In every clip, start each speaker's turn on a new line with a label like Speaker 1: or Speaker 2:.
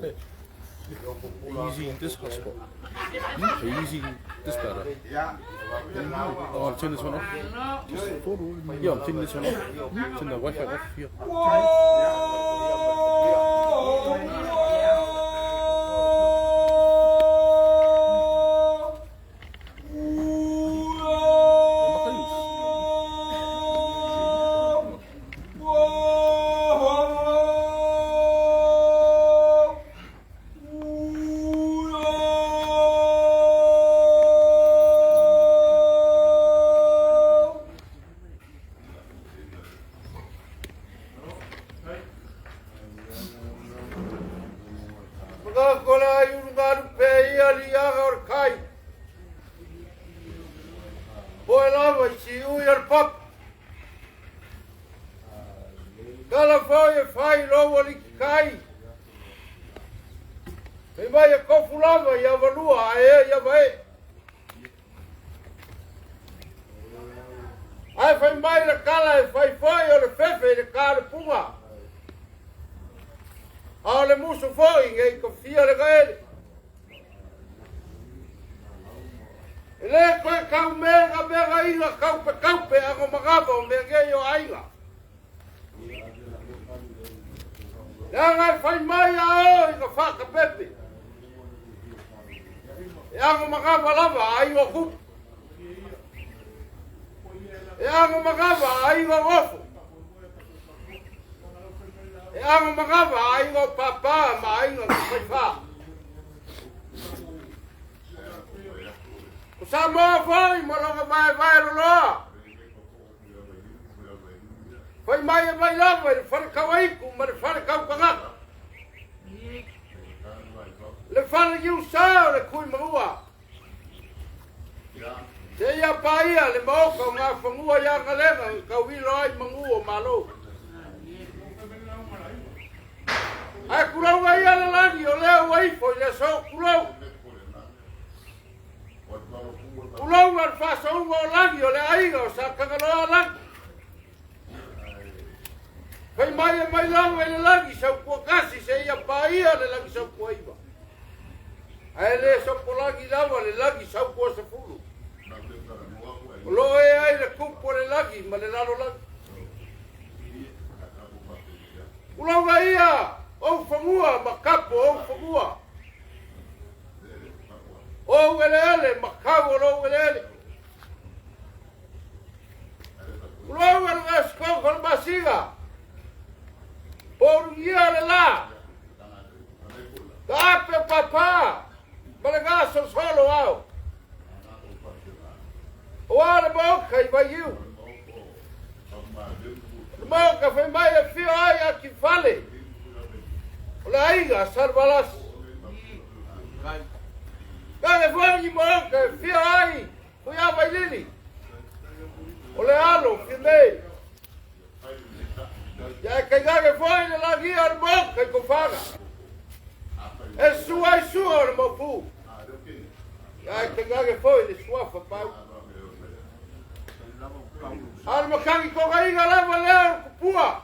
Speaker 1: Hey, are you using this hotspot? Are you using this data? Oh, I'll turn this one off. Yeah, I'm turning this one off. Turn the Wi-Fi off here.
Speaker 2: Poe lava i siui o le papa. Tala foi e fai lou aliki kai. Fai mai e kofu lava i avalua ae e i avae. Ae fai mai le kala e fai foi o le fefe i le ka o le puga. A o le musu foi ngei kofia le gaele. E lē toe kau mega megaiga kaupekaupe agomagava o mea nei o aiga. Leaga e fai mai a o i ka faakapepe. E agomagava lava a aiga o kupu. E agomagava a aiga o gofo. E agomagava a aiga o pāpā ma aiga o faifā. O Samoa foi ma lona vaevae loloa. Fai mai e mai lava i le fale kauaiku ma le fale kaukagaka. Le fale niusā o le kui maua. Seia paia le maoka o ngā fagua i agalega i kauilo ai magu o Malo. Ae kulauga ia le lagi o lea ua ifo i le aso kulou. Kulauga le faasauga o lagi o le aiga o Sakagaloa lagi. Fai mai e mai lava i le lagi saupuakasi seia paia le lagi saupuaiva. Ae le sopolagi lava le lagi saupua sefulu. O loo e ai le kupu o le lagi ma le lalolagi. Kulauga ia ou fagua ma kapo ou fagua. Ou eleele ma kau o lou eleele. Kulauga le gasikoko o le masiga. Pourugia le la. Taape papa. Ma le gasolosolo ao. O a le maoka i Vaiu. Le maoka fai mai e fio ai a ki fale. O le aiga a Salvalasi. Kage foi ni maoka e fio ai hui a Vailili. O le alo fimei. Ia e kaigage foi le lagia o le maoka i kofaga. E sua ai sua o le maupu. Ia e kaigage foi le suafa pau. A le makangi kogaiga lava lea o le kupua.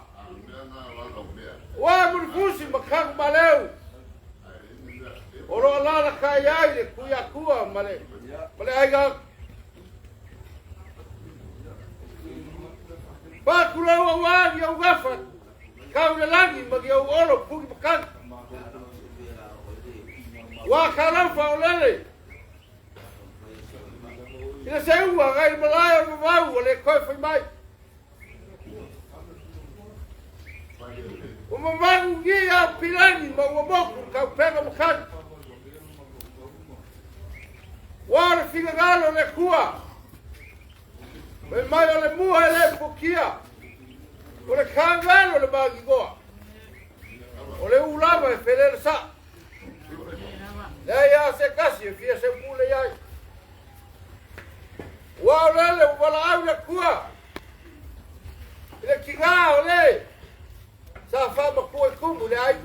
Speaker 2: Ua mulifusi makagu maleu. O loo alala kai ai le kuiakua ma le aiga. Pakulau au ni au gafa. Kau le lagi ma ki au olo puki makangi. Ua kalaufa o lele. I le seua gai malae o le vavau o le koe fai mai. Ua mamagu gi au pilagi ma ua moku kaupega makangi. Ua le figagalo le kua. Fai mai o le mua e le pokia. O le kangalo le magigoa. O le ulava e felele sa. Lea ia se kasi e fia se pule iai. Ua o lele ua valaau le kua. I le kiga o le. Sa whamakua i kumu le ai.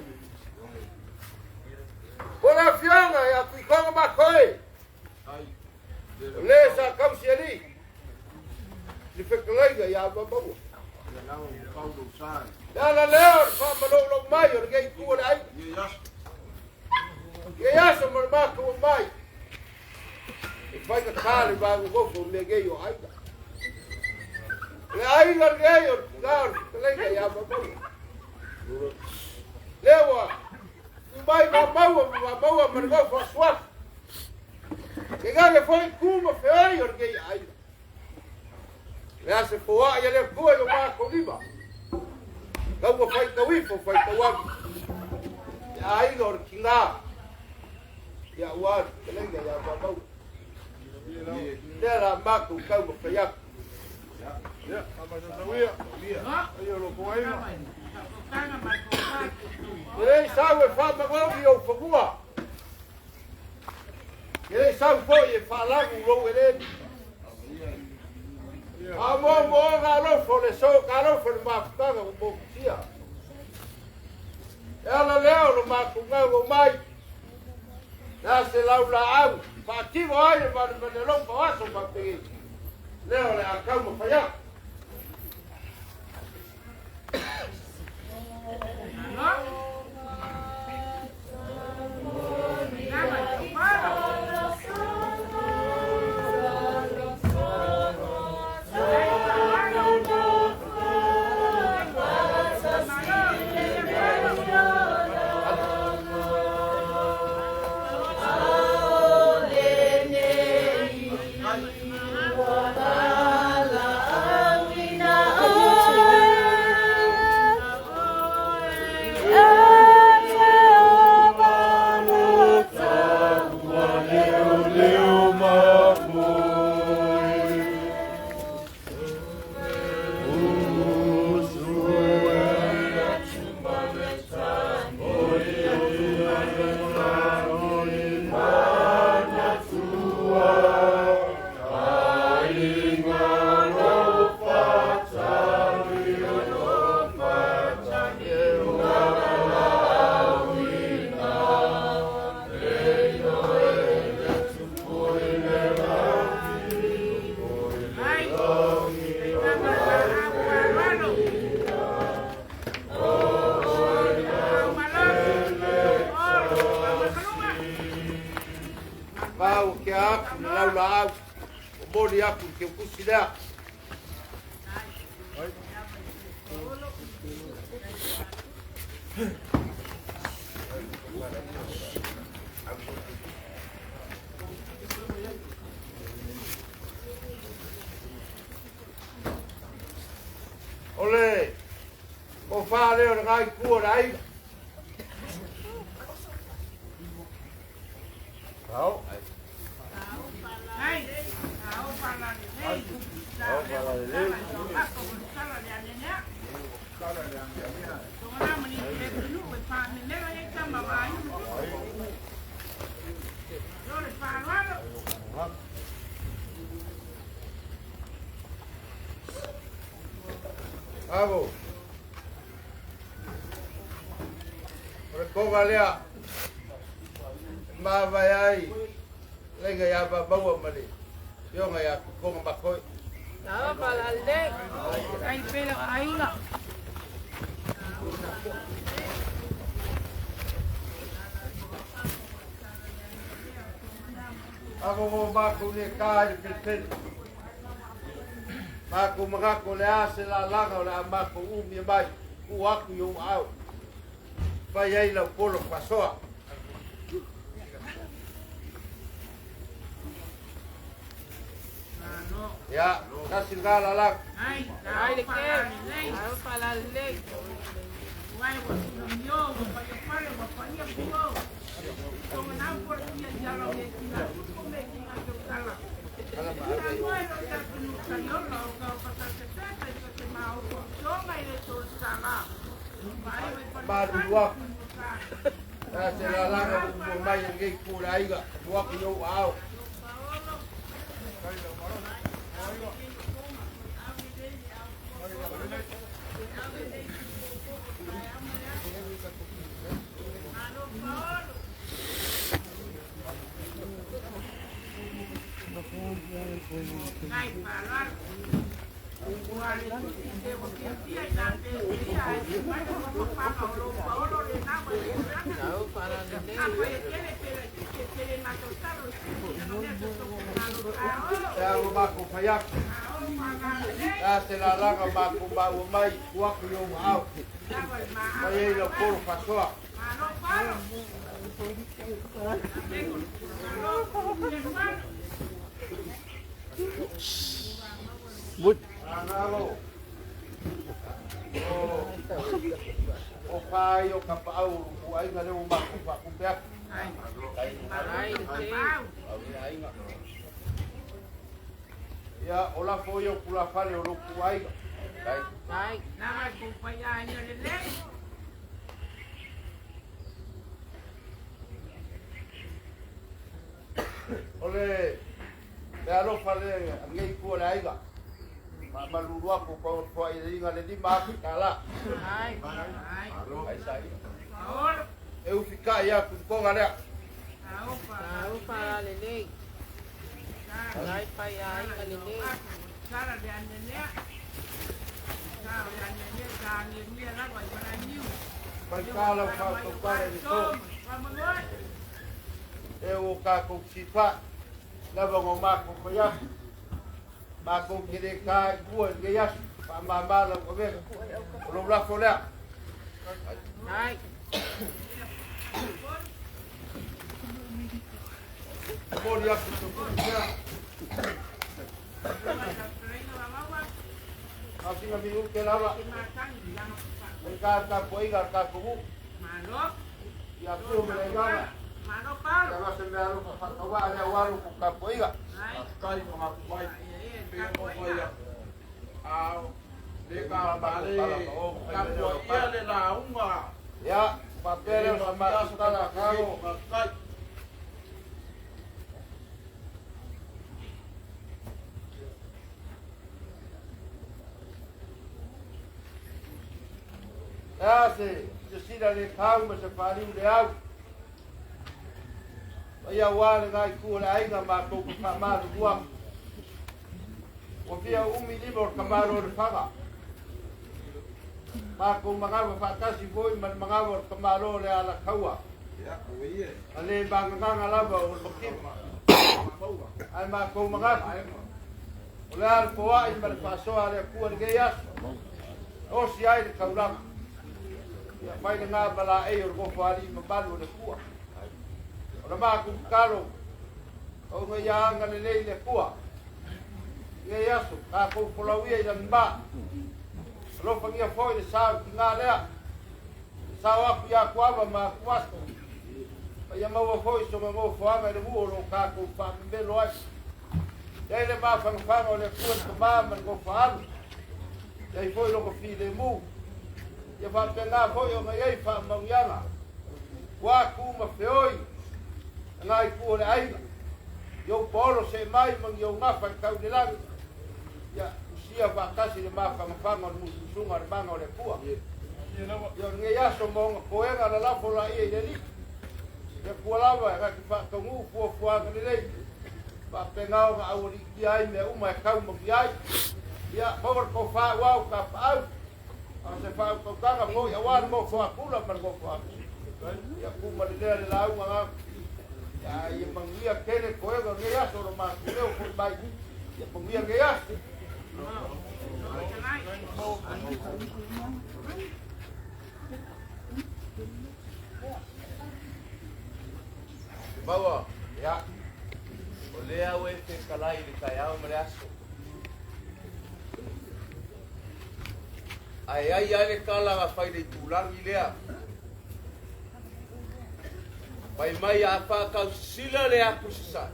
Speaker 2: O le afioga e atu i konga makoe. O le sa kausi ali. Le fekalaiga ia mamaua. Le ala lea o le faamalolou mai o lenei itu o le aiga. Ia aso ma le matou omai. E faigata le vanonofo o mea nei o aiga. O le aiga lenei o le tina o le fetalaiga ia Maumau. Lea ua tu mai maua ma maua ma le nofo a suafa. Ke foi ku ma feoi o lenei aiga. Le ase foai a le Atua i o matou lima. Lau ua faitauifo faitauafi. Ia aiga o le tina. Ia ua le fetalaiga ia Maumau. Lea la matou taumafai atu. E lei sau e faamagoli ou fanua. E lei sau foi e faalagu lou eleni. A mo mo alofa le so ka alofa le mafutaga o mokutia. E ala lea o le matou gau mai. La se lau la au. Faatino ai le manemanelou ma aso faapegei. Lea o le a taumafai atu. Pau ke aku le lau la au. O moli aku ke kusi lea. Ole, o wha leo le ngai kua le aiga. Ao. Avo. O le koga lea. Mavae ai. Leiga ia maua ma le fioga ia Koga Makoi. Avo mo makou le ka i le pelepele. Makou magako le a se la laga o le a makou umi e mai. Ku aku i ou au. Fai ai lau polo fasoa. Ia, kasi nga la laga.
Speaker 3: Ai le ke. Ai pa la le.
Speaker 2: Maru aku. Se la laga o mai e ngei ku le aiga. Tu aku i ou au. Ia ua makou fai atu. A se lalaga makou maua mai tuu atu i ou aao. Fai ai lau polo faasoa. Lagalo. O fai o kapaau o luku aiga lea ua makou faakupe atu. Ia, o lafo ia o tulafale o lou aiga. O le alofa lea a lenei itu o le aiga. Faamalulu atu pa toailiga le $5,000. E ufikai atu i toga lea. Faitala o faautautala i le to. E o kākou sifa. Lava ngo mākou fai atu. Mākou ke le kā i tua i lenei aso. Faamāmā lau avega. O lou lafo lea. Momoli atu i totonu lea. Sina minute lava. E ka tapuaiga a le tatou nuu. Ia pio ma le agaga. Ia ma se mea alofa faatauvaa lea aua lo tou tapuaiga.
Speaker 4: Faafetai ma gapu mai pei ona ou fai atu, a le ka le tapuaia le lauga.
Speaker 2: Ia, faapea lea o sa matou tala agago.
Speaker 4: Faafetai.
Speaker 2: E a se silasila le tau ma se faliu le au. Paia aua lena itu o le aiga matou te faamalulu atu. Ua fia umi lima o le tamalo o le faga. Matou manava faatasi foi ma le manava o le tamalo o le Alataua. A le magagaga lava o le makipa. Ae matou manatu, o le a le foai ma le faasoa a le Atua i lenei aso. Osi ai le taulaga. Ia fai lena ma laei o le nofoalii mamalu o le Atua. O le matou tatalo, ona ia agalelei le Atua. I lenei aso, tatou folauia i lagima. Alofagia foi le sa o le tina lea. Sao atu ia Atuava ma Atuasa. Ma ia maua foi sona nofoaga i le nuu o lo o tatou faamemelo ai. Ia i le mafanafana o le Atua le Tama ma le Nofo-a-alu. Ia i foi lona filemu. Ia faapena foi ona i ai faamanuiaga. Ua tu ma feoi lena itu o le aiga. I ou paolo see mai ma ni ou gafa i tau i le lagi. Ia usia faatasi le mafanafana o le musumusuga o le mana o le Atua. Ia o lenei aso ma ona toega lalafo laia i le Alii. Le Atua lava e na te faataunuu fuafuaga lelei. Faapena ona aualiitia ai mea uma e tau manuia ai. Ia maua le tofa aua o tapaau. A o se faautautaga foi aua le nofoakula ma le nofoaga. Ia tu ma le lea le lauga na. Ia ia manuia tele toega o lenei aso o lo matou leo foi mai. Ia manuia lenei aso.
Speaker 5: Maua,
Speaker 2: Ia,
Speaker 5: o lea ua e fetalai i le taeao ma le aso. Ae ai lava le tala na fai i le itulagi lea. Fai mai a faatausisila le atu i sasae,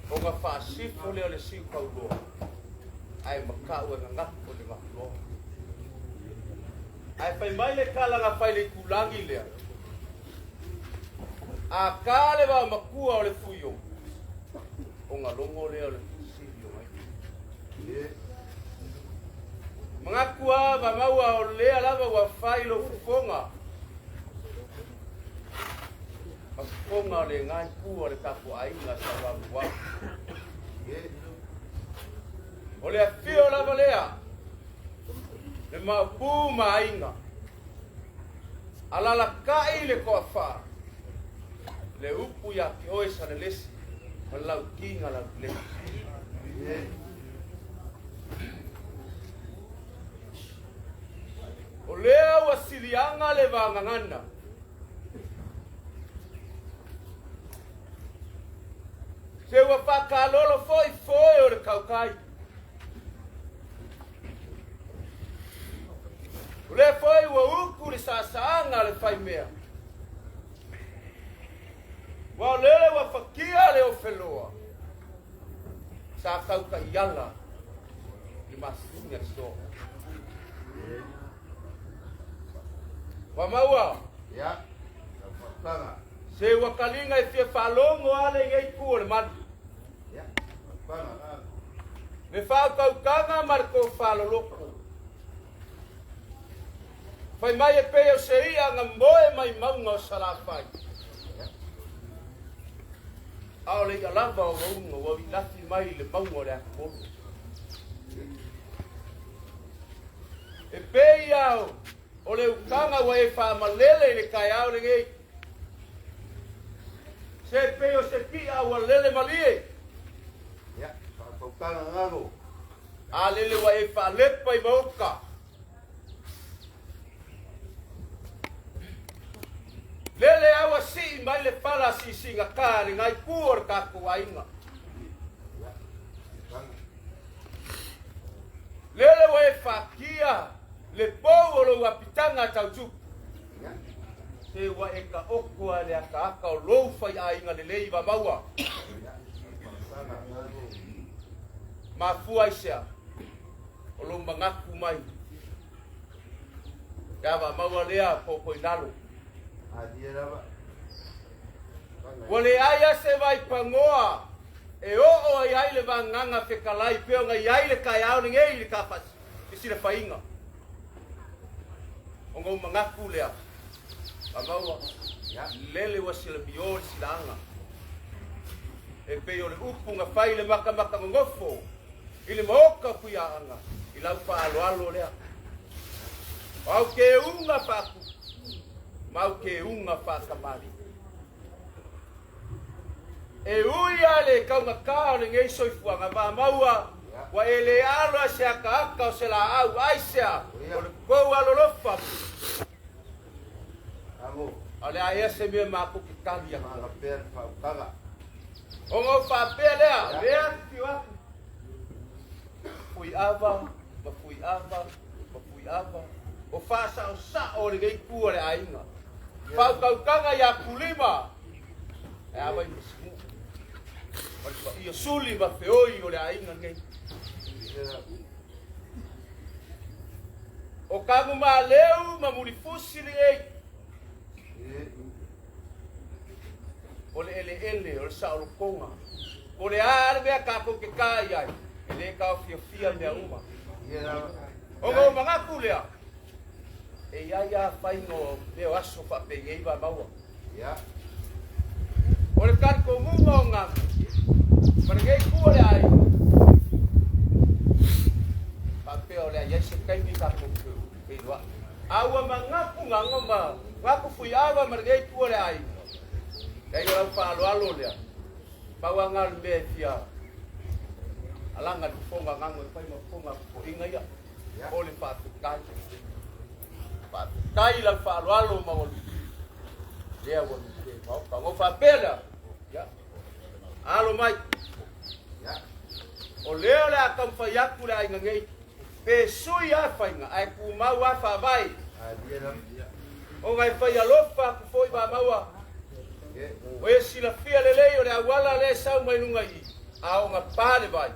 Speaker 5: ona faasifo lea o le siu tauloa, ae matau e gagafu le gafuloa. Ae fai mai le tala na fai i le itulagi lea, a ta le vaomatua o le fuio, ona logo lea o le fesili o mai. Manatu lava maua o lea lava ua fai lou fofoga. Ma fofoga o le itu o le tatou aiga sa ualuau. O le afio lava lea. Le maopu ma aiga. Alalakai le toafa. Le upu ia te oe Salelesi ma le Laukiga Lautele. O lea ua siliaga le vagagana. Se ua faakalolo foi foe o le kaukai. O lea foi ua uku le saasaaga a le faimea. Ua o lele ua fakia le ofeloa. Sa tautaiala i le masini a le soa. Ua maua. Se ua kaliga e fia faalogo a lenei itu o le malu. Le faautautaga ma le tofa loloto. Fai mai e pei o se i'a na moe mai mauga o Salafai. A o le i'a lava o gauga ua vilafi mai le mauga o le Atupolu. E pei a o le utaga ua e faamalele i le taeao lenei. Se pei o se ti'a ua lele malie. A lele ua e faalepa i maoka. Lele a ua sii mai le fala sisigata le nai ku o le tatou aiga. Lele ua e faakia le pou o lou apitaga tautupu. Se ua e taoto a le akaaka o lou faiaiga lelei vamaua. Mafua i sea o lou manatu mai. Ia vamaua lea popo i lalo. Ua leai a se vai pagoa e oo ai ai le vagaga fetalai pei ona i ai le taeao lenei i le tafasi i silafaiga. O gou manatu lea, vamaua, lele ua silamio le silaaga. E pei o le upu na fai le makamaka nonofo i le maoka o Tuiaaga i lau faaaloalo lea. O au keuga faatupu ma au keuga faatamalii. E ui a le taugata o lenei soifuaga vamaua ua e le alo a se akaaka o se laau aisea o le tou alolofa. A o le a ea se mea matou te tali atu. Ona ou faapea lea, lea afifio atu. Fuiava ma Fuiava ma Fuiava o faasaosao o lenei itu o le aiga. Faautautaga ia Kulima e ava i Masinuu. O le paia suli ma feoi o le aiga lenei. O Tagumaleu ma Mulifusi lenei. O le eleele, o le saolotoga. Po le a le mea tatou te ta i ai, e le taofiofia mea uma. Ona o manatu lea, e i ai a faiga o mea o aso faapenei vamaua. O le talitonuga o gaga, ma lenei itu o le aiga, faapea o le a i ai se taimi tatou feiloai. A ua manatu gaga ma manatu Fuiava ma lenei itu o le aiga, leai o lau faaaloalo lea, pau lava lena o le mea e fia alaga i le fofoga gaga e fai ma fofoga popoiga ia, o le faafetai. Faafetai i lau faaaloalo maualuga. Lea ua lute maoka. Ona ou faapea lea, ia, alo mai. O lea o le a taumafai atu le aiga nei, pe sui lava faiga, ae tumau lava faavae. Ona e fai alofa atu foi vamaua. O e silafia lelei o le auala lea e sau mai luga i i, a ona pa le vai,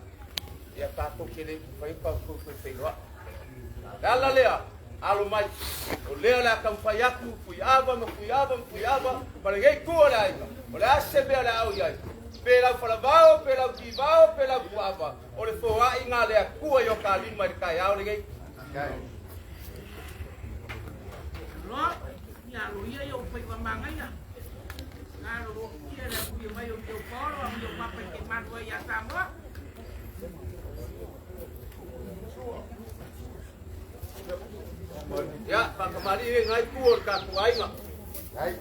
Speaker 5: ia tatou te le mafai ona tatou toe feiloai. Le ala lea, alo mai, o lea o le a taumafai atu, Fuiava ma Fuiava ma Fuiava, ma lenei itu o le aiga, o le a se mea o le a o i ai, pe lau falavao, pe lau tivao, pe lau puava, o le foaiga a le Atua i o ta lima i le taeao lenei.
Speaker 3: Loa, ia alo ia i ou faiva magaia. Galo ia le amuia mai o Mio Paolo, amuia o Papa i te malu ai ia Samoa.
Speaker 5: Ia, whakamari e ngai ku o ka kuaiga.
Speaker 2: Ai,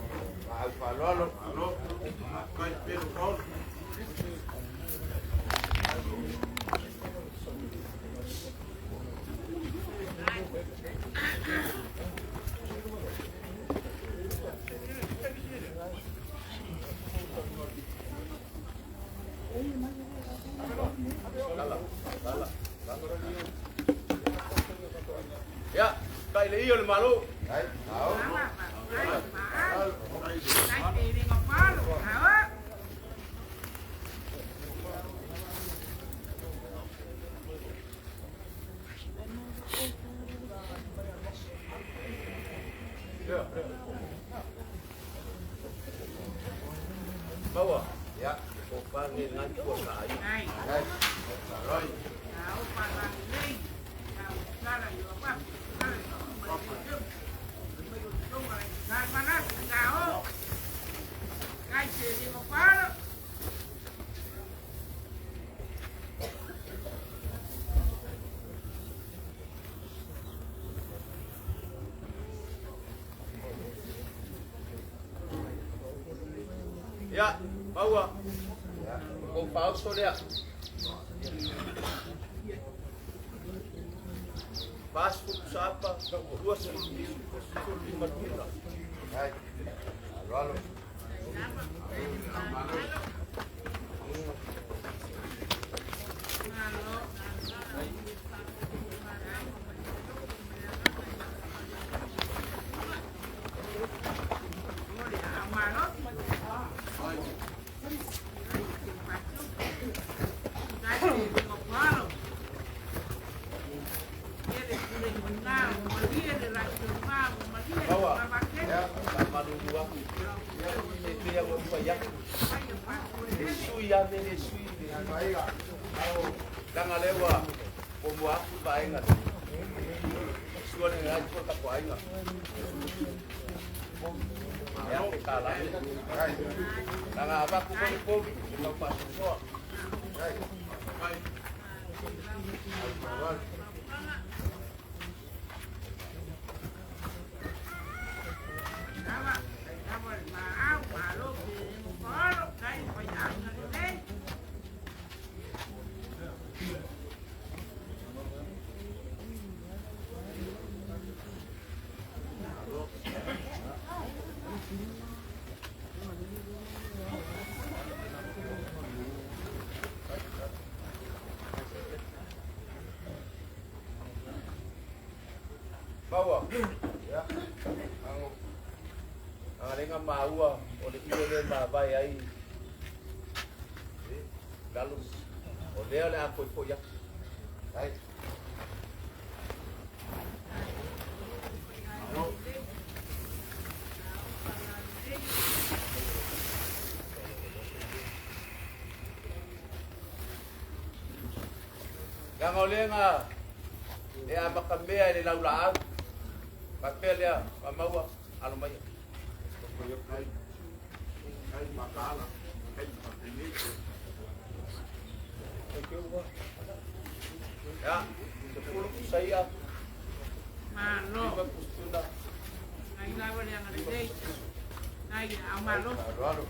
Speaker 2: whaaloalo.
Speaker 4: Alo, kai pelo paolo.
Speaker 5: Ia, kai le i o le malo.
Speaker 2: Ai, ao.
Speaker 5: Maua.
Speaker 2: Ia.
Speaker 5: O pange ngai ku o ka ai.
Speaker 2: Ai.
Speaker 5: Ia, maua. O pauso lea. Passo sapa, duas lima tuna.
Speaker 2: Ai. Aloalo.
Speaker 5: Maua. Malulu aku. E pea o pai aku. E sui a me le sui. Langa lewa o mo aku vaenga. Sua le ngai ko ta koaiga. Ia ke kala. Langa abaku ko le povi, e tau pasosoa. Maua.
Speaker 2: Ia.
Speaker 5: Ang lenga maua o le io le ma vai ai. Lalu o lea le a foi ia.
Speaker 2: Ai.
Speaker 5: Langa o lenga e a makamea e le laula au. Papea lea, ma maua, alo mai.
Speaker 4: Kai makala. Kai makene.
Speaker 5: Ya, 10 saia.
Speaker 3: Malo.
Speaker 5: 5 pustuna.
Speaker 2: Aloalo.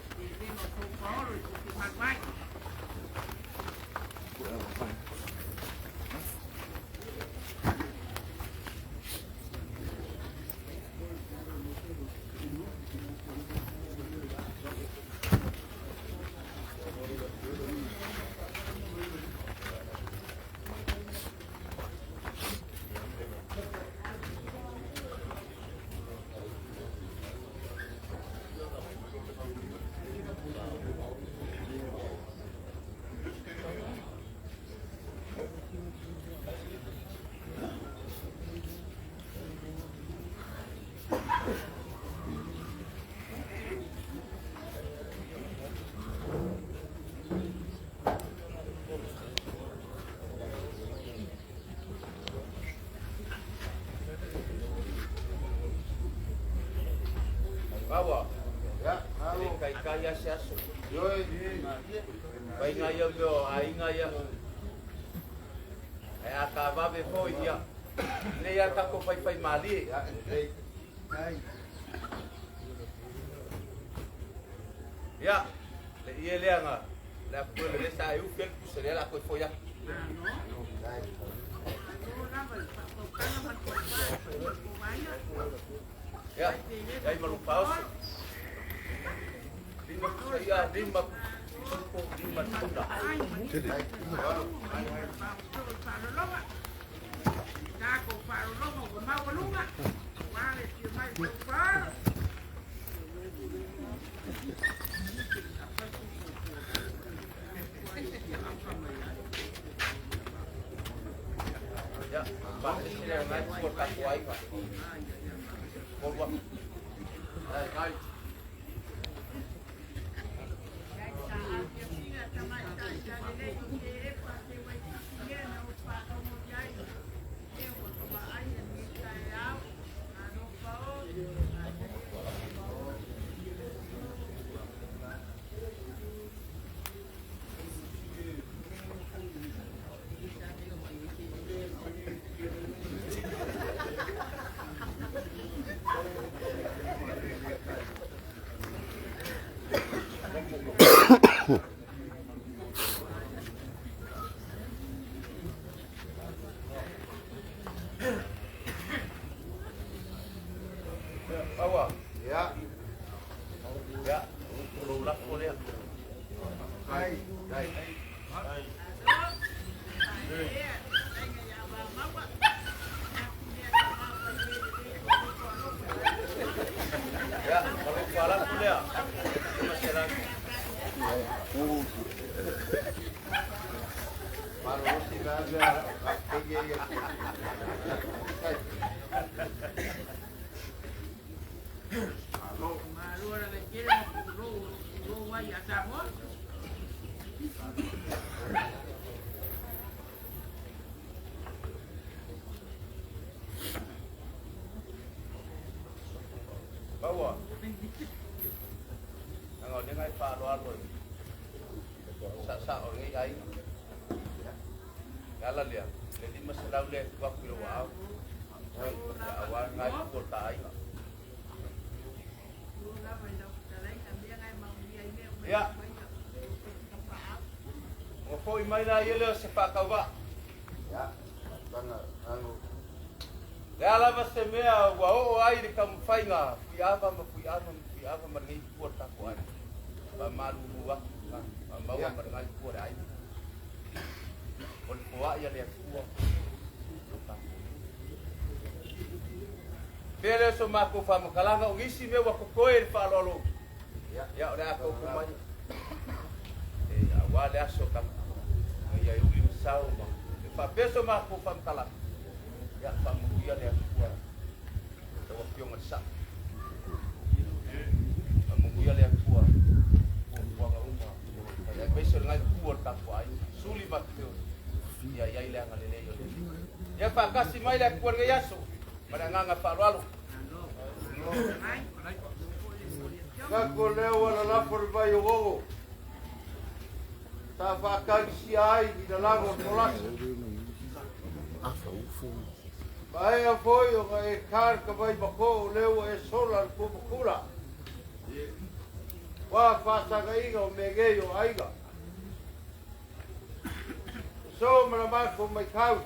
Speaker 5: Maua.
Speaker 2: Ia.
Speaker 5: Le
Speaker 2: Ao.
Speaker 5: kai kai ase aso.
Speaker 2: Ioi.
Speaker 5: Vai ngai au leo, ai ngai au. E a ka vave foi ia. Lelei lava le tatou faifaimalie. Ia, le ie lea na le aku le sa e ufi le pusa lea la koe foi atu. Ia, ai ma lupa oso. Lima pusa ia, lima pusa, lima tuna. Ia, faatasi le agai pua le tatou aiga. Olua. Ai. Aua.
Speaker 2: Ia.
Speaker 5: Ia, o lou lafo lea. Ia, ma lou faalafo lea. 500. Maua. Aga o lea e faaaloalo i sa'asa'o o lenei aiga. Le ala lea, le 500 lea e tuu atu i lou aao. Ia auā lena i tua o le ta aiga. Ia, ona fo'i mai laia lea o se faatauvaa. Le a lava se mea ua oo ai le taumafaiga Fuiava ma Fuiava ma Fuiava ma lenei itu o le tatou aiga. Faamalulu atu faamaua ma lenei itu o le aiga. O le foai a le Atua o tatou. Pea lea o so matou faamatalaga o nisi mea ua totoe i le faaaloalo. Ia o le a taoto mai. E auā le aso tatou. Ia e uli ma sao ma e faapea so matou faamatalaga. Ia faamanuia le Atua. Lau Afioga i le Sao. Faamanuia le Atua. Fuafuaga uma. Aemaise o lenei itu o le tatou aiga. Suli ma te ia i ai le agalelei o le Alii. Ia faatasi mai le Atua i lenei aso ma le agaga faaaloalo.
Speaker 2: Kako lea ua lalafo le vai o gogo. Sa faatagisia ai i lalago o tolasi. Maea foi ona e ka le ka vai mako o lea ua e sola le pumakula. Ua faasagaiga o megei o aiga. So ma la matou maitau.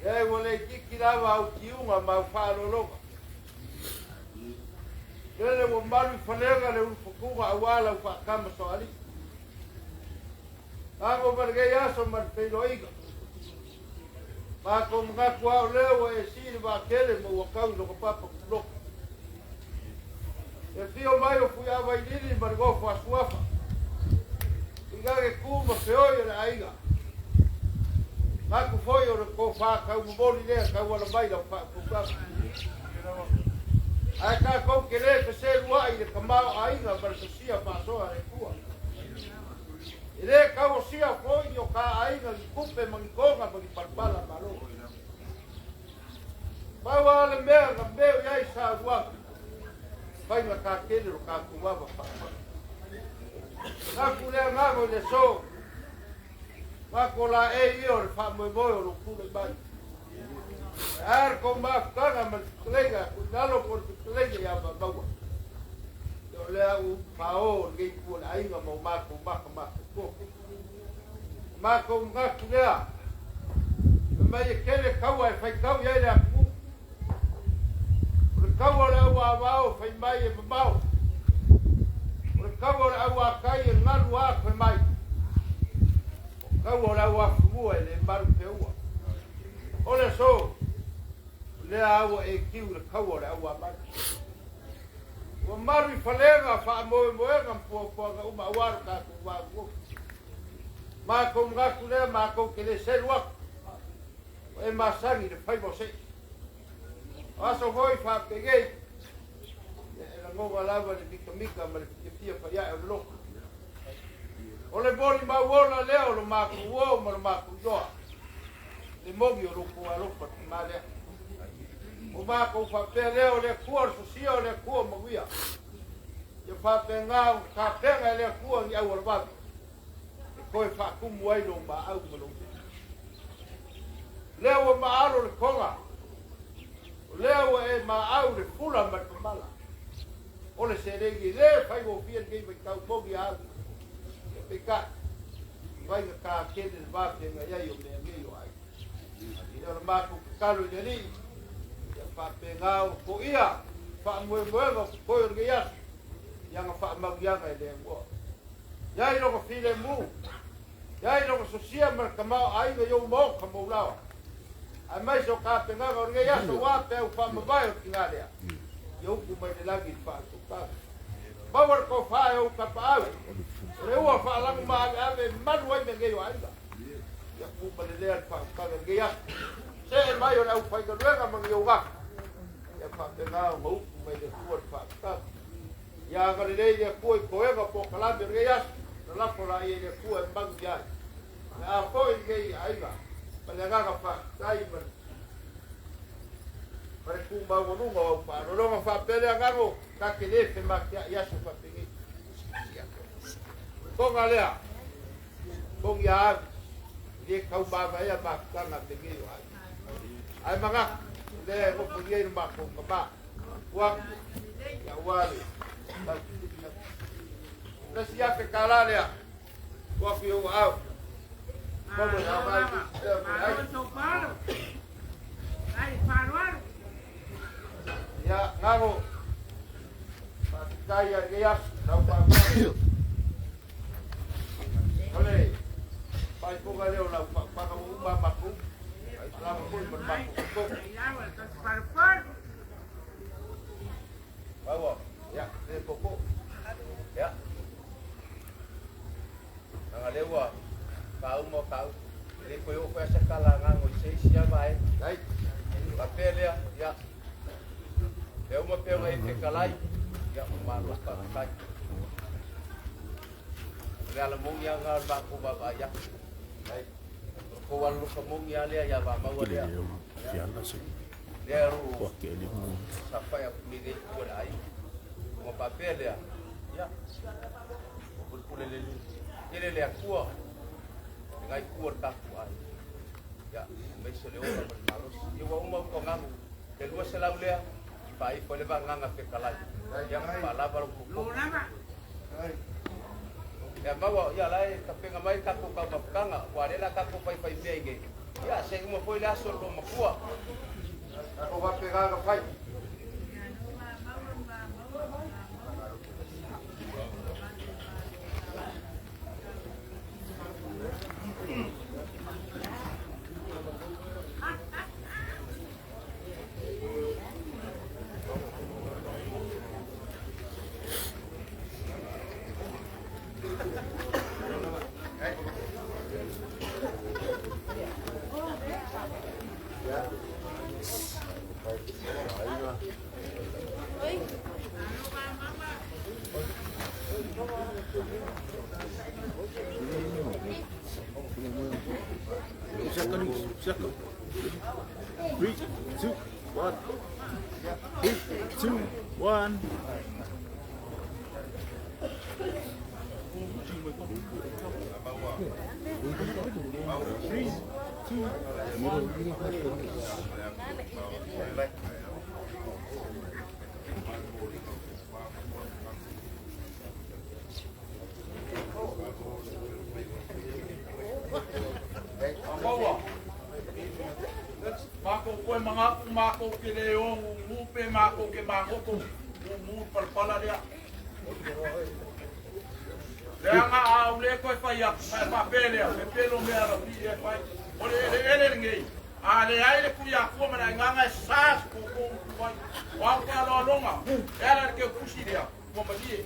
Speaker 2: E ua le itiiti lava au tiuga ma au faaaloaloga. Lele ua malu i falega le ulufutuga auā lau faatama soalii. Ago ma lenei aso ma le feiloaiga. Matou manatu lava o lea ua e sii le vaatele ma ua tau i lona papa kuloku. E afio mai o Fuiavailili ma le nofo a Suafa. I gage tu ma feoi o le aiga. Manatu foi o le tofā taumomoli lea tauala mai lau faautautaga. Ae tatou te lē feselua'i i le tamaoaiga ma le sosia faasoa a le Atua. E lē tauosia foi o ka aiga ni tupe ma ni toga ma ni palapala malo. Pau lava le mea na meo i ai saunoaga, faiga tele lo tatou ava faaaloalo. Manatu le agaga i le aso, matou laei ia o le faamoemoe o lou tulai mai. Ae a le kou mafutaga ma le fetalaiga Kuinalo po o le fetalaiga ia Maamaua. Ia o lea ua paō lenei itu o le aiga ma o matou maka matoatoa. O matou manatu lea, fai mai e tele taua e faitau i ai le atunuu. O le taua o le auavao fai mai e mamao. O le taua o le auatai e galu a fai mai. O le taua o le auafanua e le malu feua. O le aso, o lea ua e tiu i le taua o le auamalu. Ua malu i falega, faamoemoega ma puapuaga uma aua lo tatou va nonofo. Matou manatu lea matou te le selu atu, ua e masani i le faiva o se'i. O aso foi faapenei, ia e lagona lava le mitamita ma le fiafia faiae o le loto. O le molimau ola lea o lo matou uo ma lo matou iloa, le moni o lo outou alofa le tama lea. O matou faapea lea o le Atua o le sosia o le Atua o manuia. Ia faapena ona tapena e le Atua ni auala vave e toe faatumu ai lou maau ma lou lima. O lea ua maalo le toga, o lea ua e maau le fula ma le mamala. O le seleni e le faigofie lenei vaitau moni a au. Ia peitai, e faigata tele le va feagai ai o mea nei o aiga. Ia o le matou tatalo i le Alii, ia faapena ona foia faamoemoega o totoe o lenei aso i ana faamanuiaga e le agoa. Ia i lona filemu, ia i lona sosia ma le tamaoaiga i ou maota ma ou laoa, aemaise o tapenaga o lenei aso aua peau faamavae o le tina lea, ia upu mai le lagi i le faautautaga. Maua le tofa e ou tapaau, o le ua faalagu maaveave e malu ai mea nei o aiga. Ia ku ma le lea le faautaga i lenei aso. See mai o le aufaigaluega ma ni ou gafa, ia faapena ona upu mai le Atua le faautaga. Ia agalelei le Atua i toega o polokalame o lenei aso, ona lafo laia i le Atua e manu ia ai. O le a foi lenei aiga ma le agaga faafetai ma le ma le tumaualuga o au faaaloaloga faapea le agaga ta te le femateai aso faapenei. Toga lea, togi a au, e le tau mavaea mafutaga a penei o aiga. Ae manatu, o lea e nofo i ai le matou tama, ua atu, aua le taufifili atu. O le isi $1,000 lea, ua atu i ou aao.
Speaker 3: Malo lava, malo Sopalo. Ai faaaloalo.
Speaker 2: Ia, Gago, faafetai ia lenei aso, lau faaaloalo. O le faaipoga lea o lau faautaga ua uma a matou, lava foi ma le matou totogi. Maua, ia, le popo.
Speaker 5: Ia. Leaga lea ua faauma ka upu. E le toe oo foi lava se tala a Gago i se isi lava vaega. Faapea lea, ia, mea uma pei ona e fetalai, ia, ua malo faafetai. O le ala moni lava lena o le matou vaavaai atu. O le tou alolofa moni lava lea ia Vamaua lea. Lea o lo o saofai atu nei i lenei itu o le aiga. Ona faapea lea, ia, Pulepule tele le Atua i lena itu o le tatou aiga. Ia, aemaise le ola ma le malosi. Ia ua uma upu a Gago, le 200 lea, faaifo ai le vagana fetalai. Ia, faalava lou totogi. Ia maua, ia la e tapena mai le tatou taumafataga, aua o lea o le a tatou faifaimea i inei. Ia, se i uma foi le aso o le loomatua.
Speaker 2: Tatou faapena ona fai.
Speaker 1: Three, two, one. Three, two, one. 3, 2, 1.
Speaker 4: Mako koe mangaku mako ke le ongu ngupe mako ke mangoko ngu palapala lea. Leaga au le koe fai atu, mai faapea lea, e pelo mea rapi e fai. O le ele ele lenei, a le ai le kui akua ma le agaga e sa se koukou utu ai. O au te aloaloga, e ala i le keukusi lea, ua malie,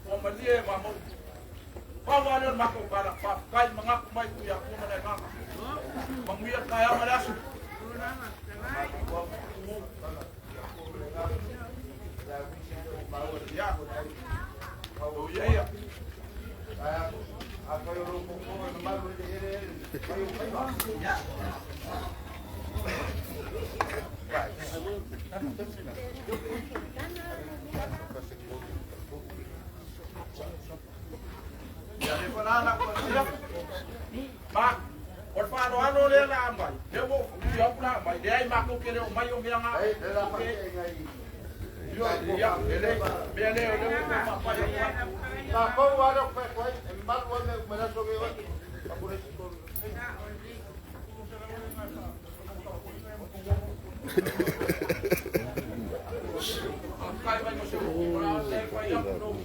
Speaker 4: ua malie e mamou. Pau lava lea o le matou tala, faafetai manatu mai kui akua ma le agaga. Manuia le taeao ma le aso. Ia, o ia ia. Ia le falala ko ia. Ma o le faaaloalo lea la mai. Le ua ou atu la mai. Leai matou ke le o mai o mea nga. Ia, e le mea lea o lea ua ou faapai atu ai. Faafetai mai ma se upu o le a le fai atu lou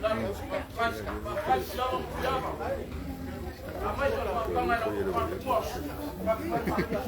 Speaker 4: faafetai. Faafetai Siama ma Fuiava. Aumai le faautaga i la outou faletua. Faafetai faafetai.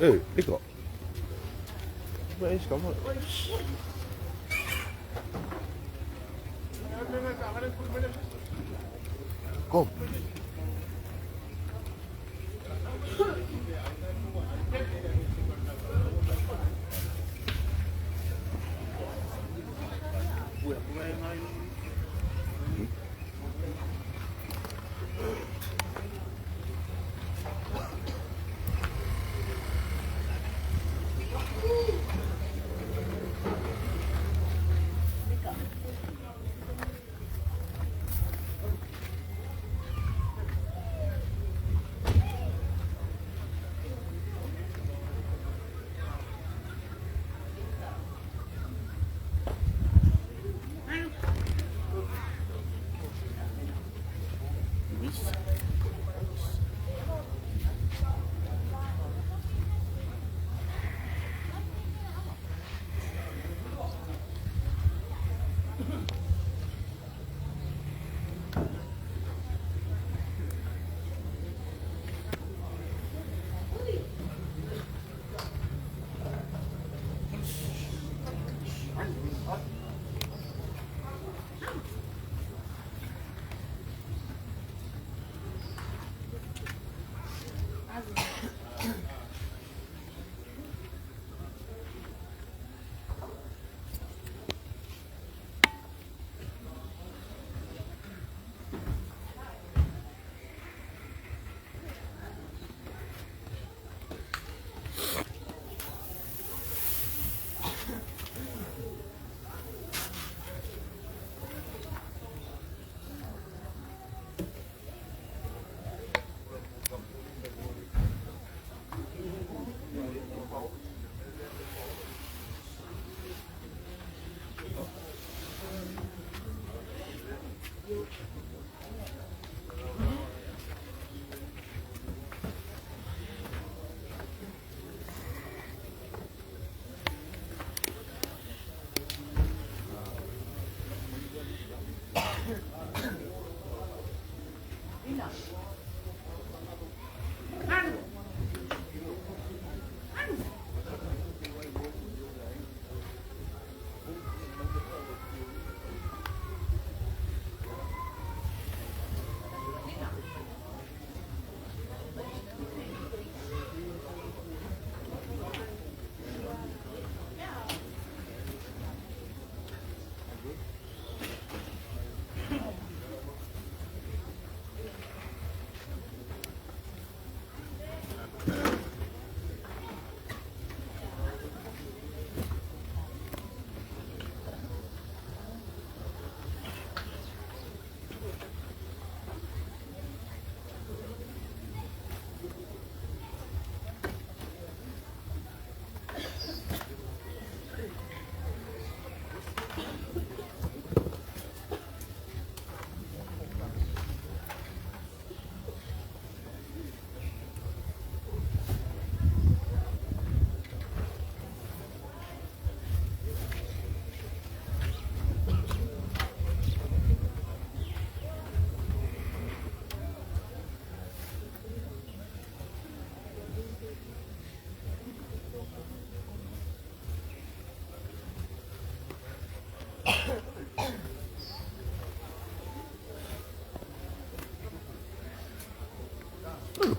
Speaker 1: 誒，呢個咩咁啊？Kom.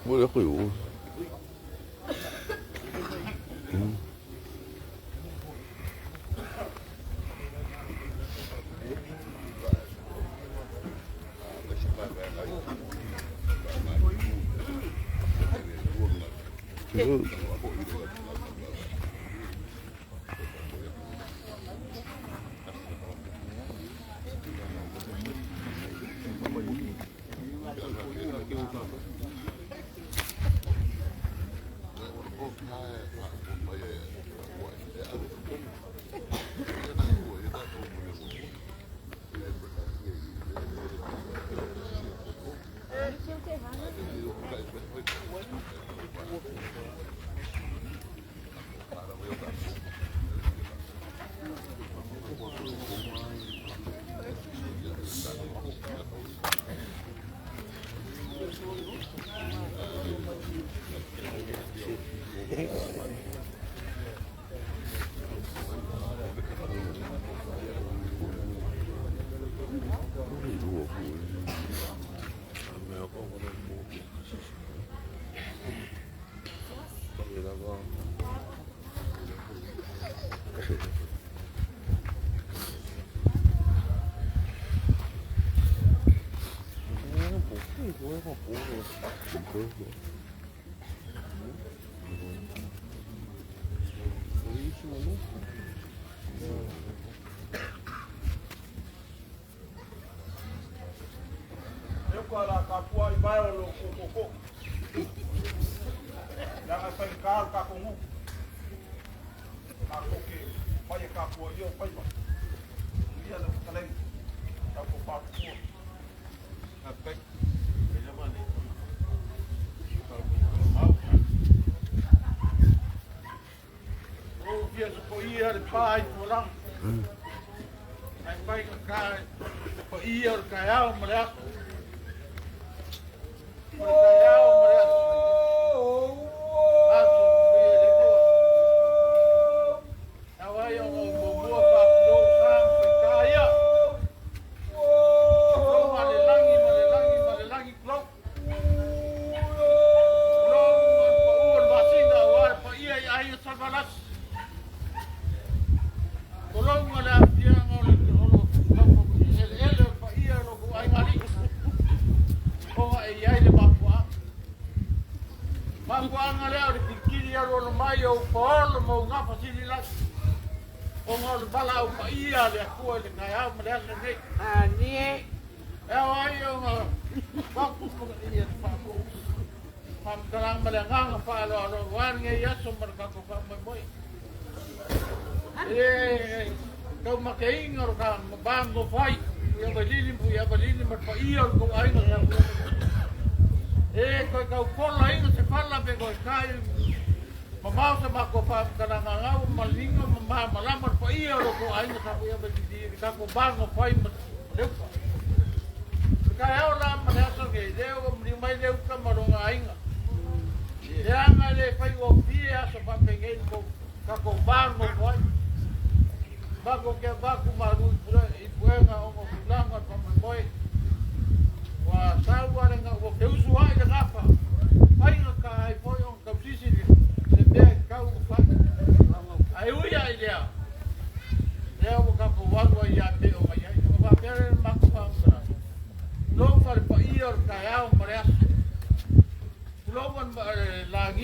Speaker 1: Boleh aku yo. Du ved.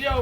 Speaker 3: Leo,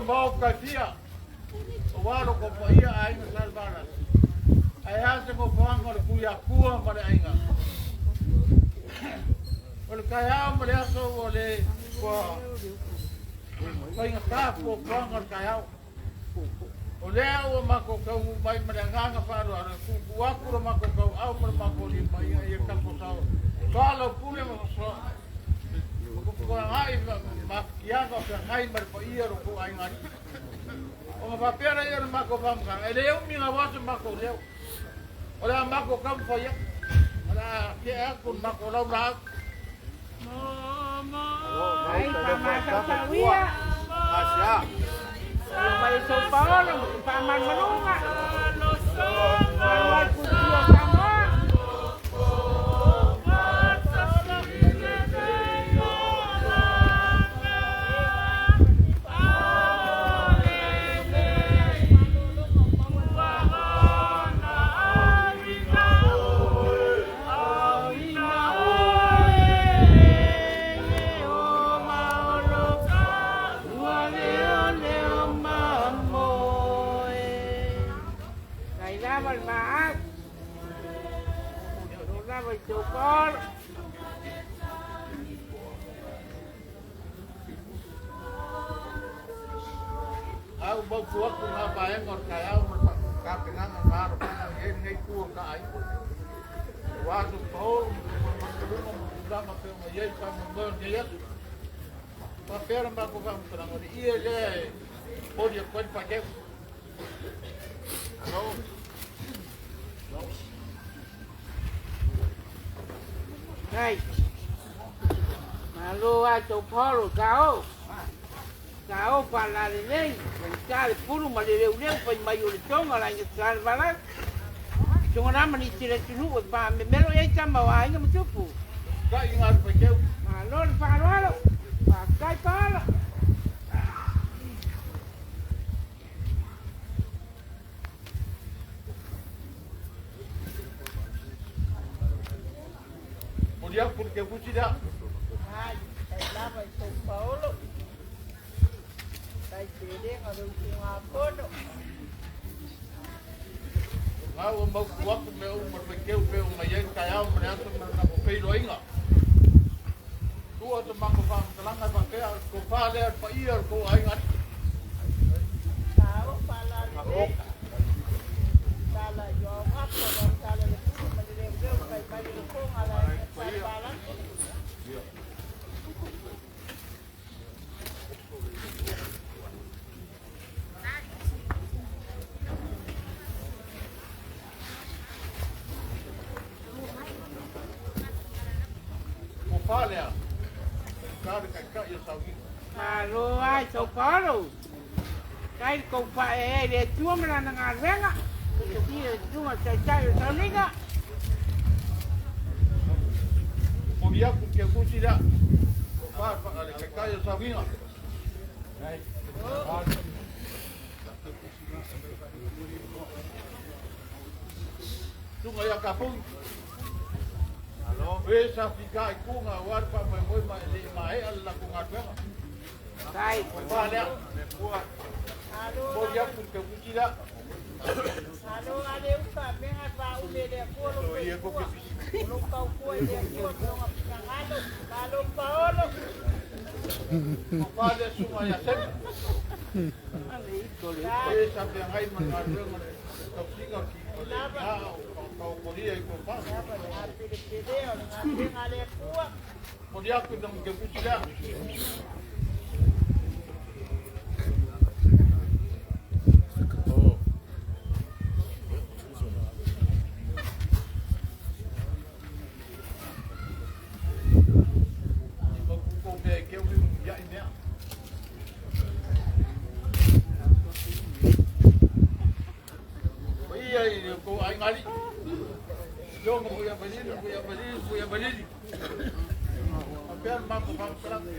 Speaker 3: lava i tau paolo.
Speaker 2: Au mau tu aku ngā vaenga o le taeao ma le tapenaga ma alofaga i ai lenei itu o le taaiga. Aua so paolo ma le mataluga ma tulaga pei ona i ai le faamoemoe o lenei aso. Faapea le matou faamatalaga, o le ie lea e momoli atu ai le faateu.
Speaker 3: Ai. Malo ai tau paolo ka o. Ka o pa la le lei. Ka le pulu ma le leu leu pai mai o le tonga la inga sa le vala. Tonga rama ni tele tunu o pa me melo e tama o ainga matupu.
Speaker 2: Ka i ngā le faiteu.
Speaker 3: Malo le whaaloalo. Pa kai paolo.
Speaker 2: Momoli atu le keukusi lea.
Speaker 6: Ai, tai lava i tau paolo. Tai pelega le utunga pono.
Speaker 2: Ngā ua mautu atu mea uma le faiteu pei ona i ai le taeao ma le aso ma le tatou feiloaiga. Tua sa matou faamatalaga e faapea, o le tofa lea o le paia o le tou aiga alii.
Speaker 6: Ka o pa la le lei. Tala i o ngapa wa tala le pulu ma le leu leu pai mai le konga la inga sa le vala.
Speaker 2: Tofa lea, faigata le taitai o Sauiga.
Speaker 3: Malo ai tau paolo. Kai kou pa e le tua ma lana galuega. Ia tunga taitai o sauniga.
Speaker 2: Momoli atu le keukusi lea. Tofa le taitai o Sauiga. Tunga ia Kapoi. E sa fika i kuga aua le faamoemoe ma e le'i maea le latou galuega.
Speaker 3: Kai.
Speaker 2: Tofa lea. Momoli atu le keukusi lea.
Speaker 6: Alo ale uka menga pa ule le akua lo pe kua. Lo kau kua le akua lo ngalo. Malo paolo.
Speaker 2: Tofa lea suga ia Semi.
Speaker 3: Ale iko le.
Speaker 2: E sa feagai ma le galuega le tausiga o le iā o taotolia i tofa.
Speaker 6: Lava le apele pele o le ngapenga le akua.
Speaker 2: Momoli atu i le keukusi lea.
Speaker 1: Oh.
Speaker 2: I mautu kou mea e keu ia'i mea. Paia i le tou aiga alii. Afioga Fuiavalili, Fuiavalili, Fuiavalili. Faapea le matou faamatalaga.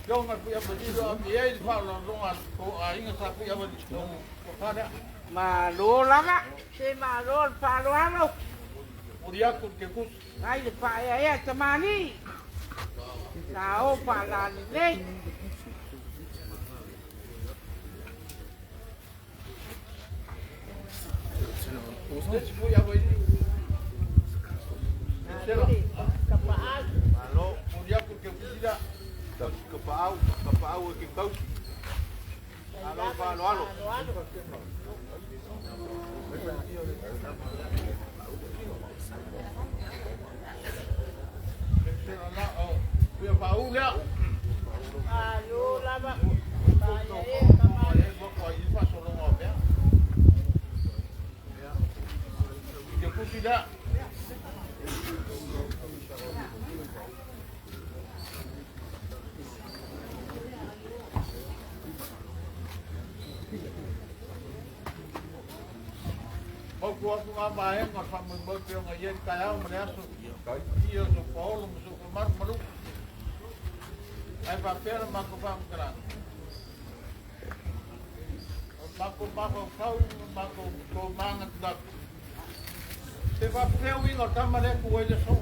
Speaker 2: Afioga Fuiavalili o ave i ai le faaaloaloga a le tou aiga sa Fuiavalili. Tofa lea.
Speaker 3: Malo lava. Se malo le whaaloalo.
Speaker 2: Momoli atu le keukusi.
Speaker 3: Ai le pa e e tamani. Ka o pa la le lei.
Speaker 2: Le isi Fuiavalili. Sela.
Speaker 6: Kapaau.
Speaker 2: Momoli atu le keukusi lea.
Speaker 5: Kapaau, kapaau e ke kausi. Alo whaaloalo.
Speaker 6: Alo.
Speaker 2: Sela la o Fuiafaau lea.
Speaker 6: Alo lava. Pa e e kamali.
Speaker 2: E mo ai faasologa o mea. Keukusi lea. Mautu atu ngā vaega o le faamoemoe pei ona i ai le taeao ma le aso. Ia o so paolo ma so famalu maluga. Ae faapea le matou faamatalaga. O le matou mafaufau ma matou tomanatunatu. Pe faapefea uiga o le tama lea e tu ai le aso.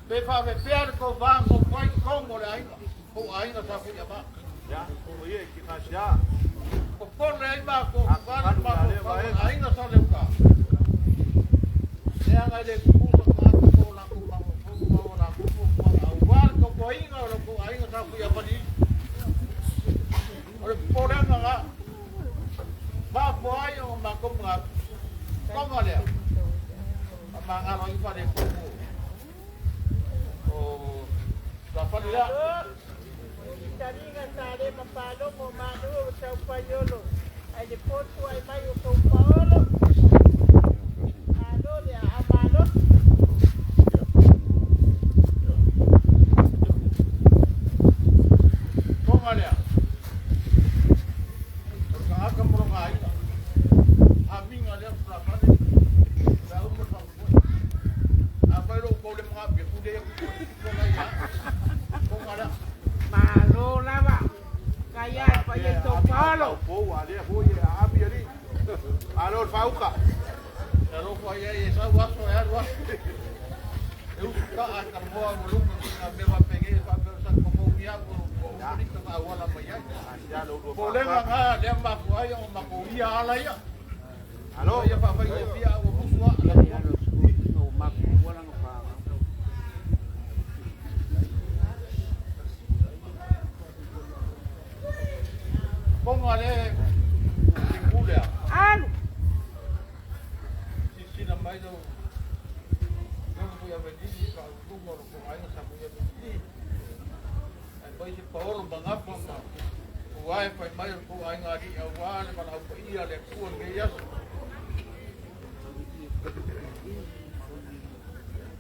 Speaker 2: Pe faapefea le tovā nofo ai totonu o le aiga, tou aiga sa Fuiava.
Speaker 5: Ia, o ia ki ngasia.
Speaker 2: O Popole ai makou, aua le mafaufau o aiga sa leuka. Leaga e le tutusa tagata ma o latou mafaufauga ma o latou fuafuaga aua le tautuaina o lo outou aiga sa Tuiamalii. O le popolega lena, mafua ai ona matou manatu, toga lea, faamagalo ai faaletonu o tulafale lea.
Speaker 6: Malo. Taliga sa le mapalogo manu o taupaiolo. Ai le potu ai mai o kou paolo. Malo le a malo.
Speaker 2: Toga lea, o le tagata ma lona aiga, amiga lea tulafale, pe a uma le faamoemoe. Afai lo outou le manaomia, tulei atu foi le pito la ia au. Toga lea.
Speaker 3: Malo lava. Kai ai pa
Speaker 4: Ia
Speaker 3: i tau
Speaker 4: amiga
Speaker 3: paolo.
Speaker 4: taupou a lea foi e aami alii. Malo le faauka.
Speaker 2: E alofa ai e sau aso e alu aso. E usutaa e talanoa ua luga sina mea faapenei e faapea o sa totogi au o malita na auala mai ai.
Speaker 4: Ia lo lua
Speaker 2: Popolega
Speaker 4: faatoaga.
Speaker 2: na lea mafua ai ona matou ia ala ia.
Speaker 4: Malo.
Speaker 2: Ina ia faafaigofie a ua musu aa
Speaker 3: Ia
Speaker 2: le
Speaker 3: le
Speaker 2: atunuu.
Speaker 3: alo sku o maku wala nga pa.
Speaker 2: Poga lea timu lea.
Speaker 3: Alu.
Speaker 2: Silasila mai lau Afioga Tuiamalii i faauluuluga o lo outou aiga sa Tuiamalii. Aemaise paolo ma gafa ma ua e fai mai o le tou aiga alii aua le valaau paia a le Atua i lenei aso.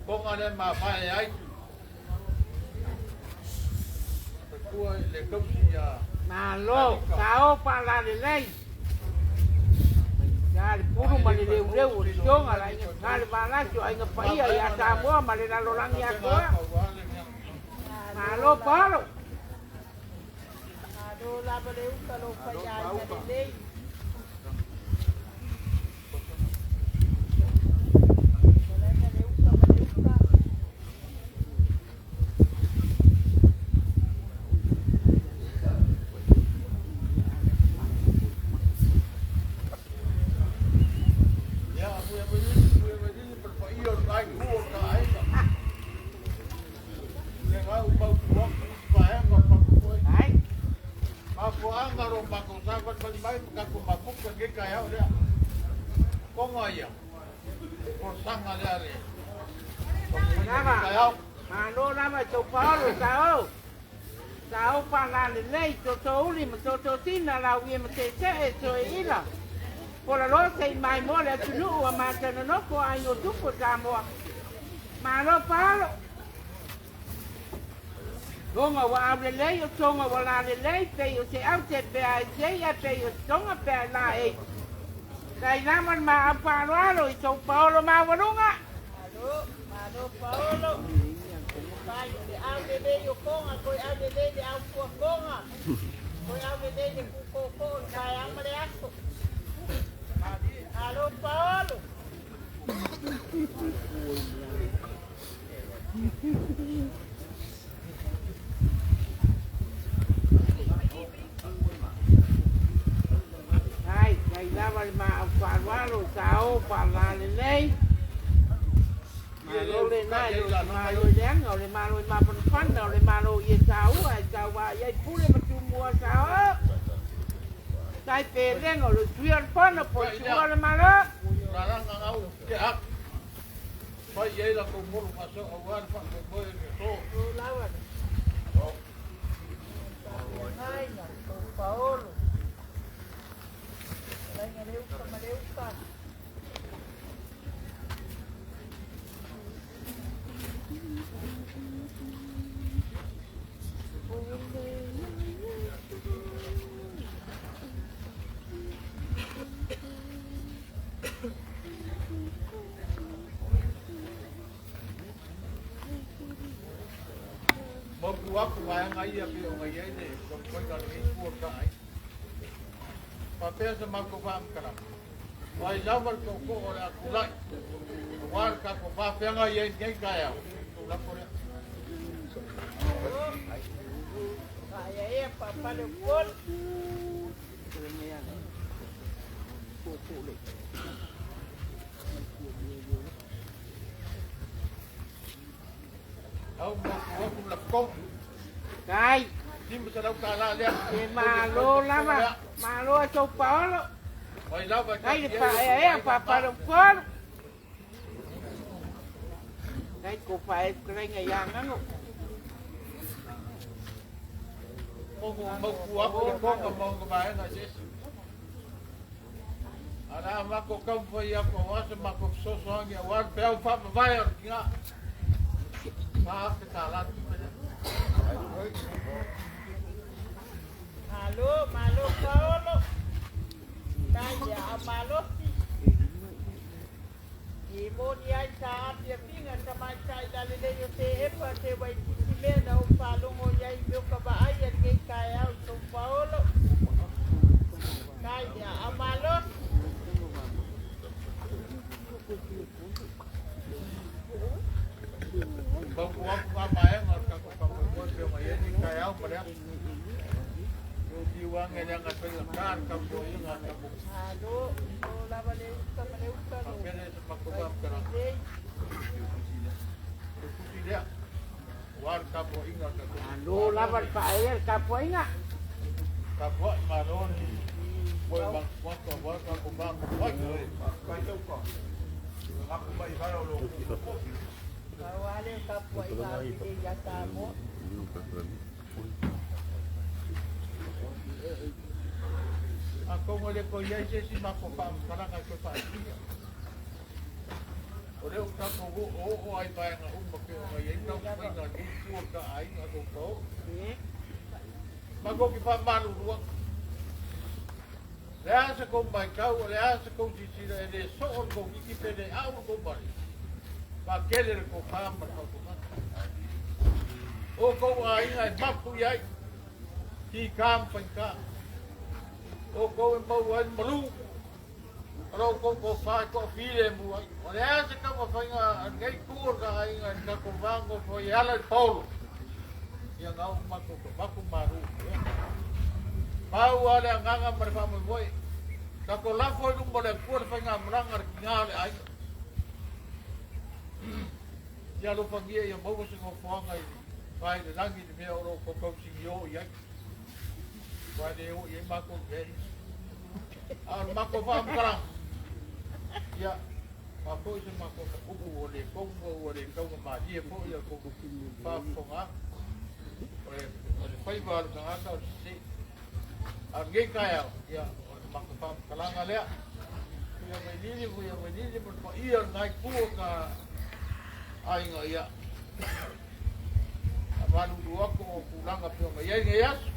Speaker 2: Poga lea e mavae ai matua i le tausi ia
Speaker 3: Malo.
Speaker 2: Alika.
Speaker 3: Sao pa la le lei. Sa le pulu
Speaker 2: Ma
Speaker 3: ma
Speaker 2: e
Speaker 3: le
Speaker 2: le fai
Speaker 3: leu
Speaker 2: foi
Speaker 3: leu
Speaker 2: se
Speaker 3: o
Speaker 2: lilo
Speaker 3: tonga
Speaker 2: i
Speaker 3: la
Speaker 2: ai
Speaker 3: inga
Speaker 2: toe
Speaker 3: sa le
Speaker 2: tausi
Speaker 3: valaso ai nga paia ia
Speaker 2: tapena lea
Speaker 3: Samoa ma le lalolagi
Speaker 2: tapena
Speaker 3: atoa.
Speaker 2: atu aua le
Speaker 6: Malo
Speaker 3: Malo
Speaker 6: lava.
Speaker 3: paolo.
Speaker 6: Malo lava le uka lo
Speaker 4: Malo
Speaker 6: fai
Speaker 4: le
Speaker 6: ai
Speaker 4: faauka.
Speaker 6: lelei. Talaga le uka ma le uka.
Speaker 2: Ia, Tuiamalii ma le paia o le itu o le ta aiga. Le gau mautu atu isi vaega o le faamoemoe.
Speaker 3: Ai.
Speaker 2: Mafuaaga o lo matou savalivali mai ma tatou mafuta i lenei taeao lea. Toga ia, folasaga lea le taumafaiga i lenei
Speaker 3: Lava.
Speaker 2: taeao.
Speaker 3: Malo lava tau paolo sao. Sao pa la le lei toto uli ma toto tina la uie ma te te e so e ila. Pola lo se mai mo le atunuu a matanonoko ai o tupu Samoa. Malo paolo. Tonga wa au lelei o tonga wa la lelei pe o se au te pe ai te ia pe o tonga pe ai la e. Dai lama ma au paalo alo i tau paolo ma walunga.
Speaker 6: Malo, malo paolo. Pai le au lelei o konga, koi au lelei le au pua konga. Koi au lelei le kukoko o le kai ama le aso. Malo paolo.
Speaker 3: Ai, dai lama le ma au paalo alo sa o pa la lelei.
Speaker 2: Ia le
Speaker 3: Malo le
Speaker 2: usutai
Speaker 3: nai
Speaker 2: ai
Speaker 3: o le
Speaker 2: laloga
Speaker 3: malo
Speaker 2: ia.
Speaker 3: i le anga o le malo i mapanapana o le malo i e sa ua e sa ua i ai pule ma tumua sa o. Tai pe lenga o le tui o le pono po
Speaker 2: Usutai
Speaker 3: tua
Speaker 2: lea,
Speaker 3: le malo.
Speaker 2: lalaga gau te atu. Fai i ai latou molu faasoa aua le faamoemoe o le aso.
Speaker 6: O lawa le papiangaina, o paolo. Talaga le uka ma le uka.
Speaker 2: Motu atu vaega ia pei ona i ai le taumafaiga a lenei itu o le ta aiga. Faapea sa matou faamatalaga, o ai lava le tootoo o le a tulai aua le tatou faafeagai ai i lenei taeao, tulako lea.
Speaker 6: Malo. Paia ea papale o polo.
Speaker 3: Kai. E malo lava, malo a tau paolo. Kai le paeaea papale o polo. Kai ko pae krenga ia ngano.
Speaker 2: Ala mako kamfai ako wasa mako sosoangi awan pe fa vai nga. Pa ke tala tu pe.
Speaker 6: Malo, malo paolo. Tai ia a malosi. I moni ai sa apia pinga sa mai sai la le o te epa te wai titi mea na o whalongo iai meo ka vaai a ngei kai au tō paolo. Tai ia a malosi.
Speaker 2: Bau aku ka mai ngar ka ko ka ko pe mai ni kai au pa. O diwanga le nga pe ka ka ko inga ka ko.
Speaker 6: Malo, o lava le uka ma le uka no.
Speaker 2: Pele se mako ba ka ra.
Speaker 6: Lei.
Speaker 2: Ko kuti lea. War ka ko inga ka ko.
Speaker 3: Malo lava le paeaea le tapuaiga.
Speaker 2: Ka ko malo ni. Ko ma ko ko wa ka ko ba ko ai.
Speaker 6: Pau ale o tapuaiga a le ia Samoa.
Speaker 2: A kongo le ko iai se si mako pa mkaranga ko pa. O leo ka ko o o ai pa nga umba ke o ngai ka ko nga ku ku ka ai nga ko ko. Ma ko ki pa malu rua. Le asa ko mai kau, le asa ko si si le le so o ko ki pe le au ko mai. Pa kele le ko pa ma ko ko. O ko ai ngai mapu iai. Ki kam pa ka. O ko e mau ai malu. Ro ko ko fa ko file mu ai. O le asa ka mo fa nga ngai ku ka ai nga ka ko vango fo i ala paulo. Ia ngau ma ko ko maku maru. Pau ale nganga mar fa mo voi. Ka ko la fo lu mo le ku le fa nga mranga ki nga le ai. Ia lo fa ngia ia mau se ngo fo nga i pai le langi ni mea o ro ko kau si yo i ai. Wa le o i ma ko ke. A ma ko fa mkara. Ia ma ko se ma ko uku o le ko o le kau ma ia fo ia ko fa fo nga. O le fai va le tangata o se. A nge kai au ia o le ma ko fa mkalanga lea. Ia mai lili ia mai lili mo pa ia ngai ku ka ai nga ia. A malu lua ko o kulanga pe o mai ai ngai aso.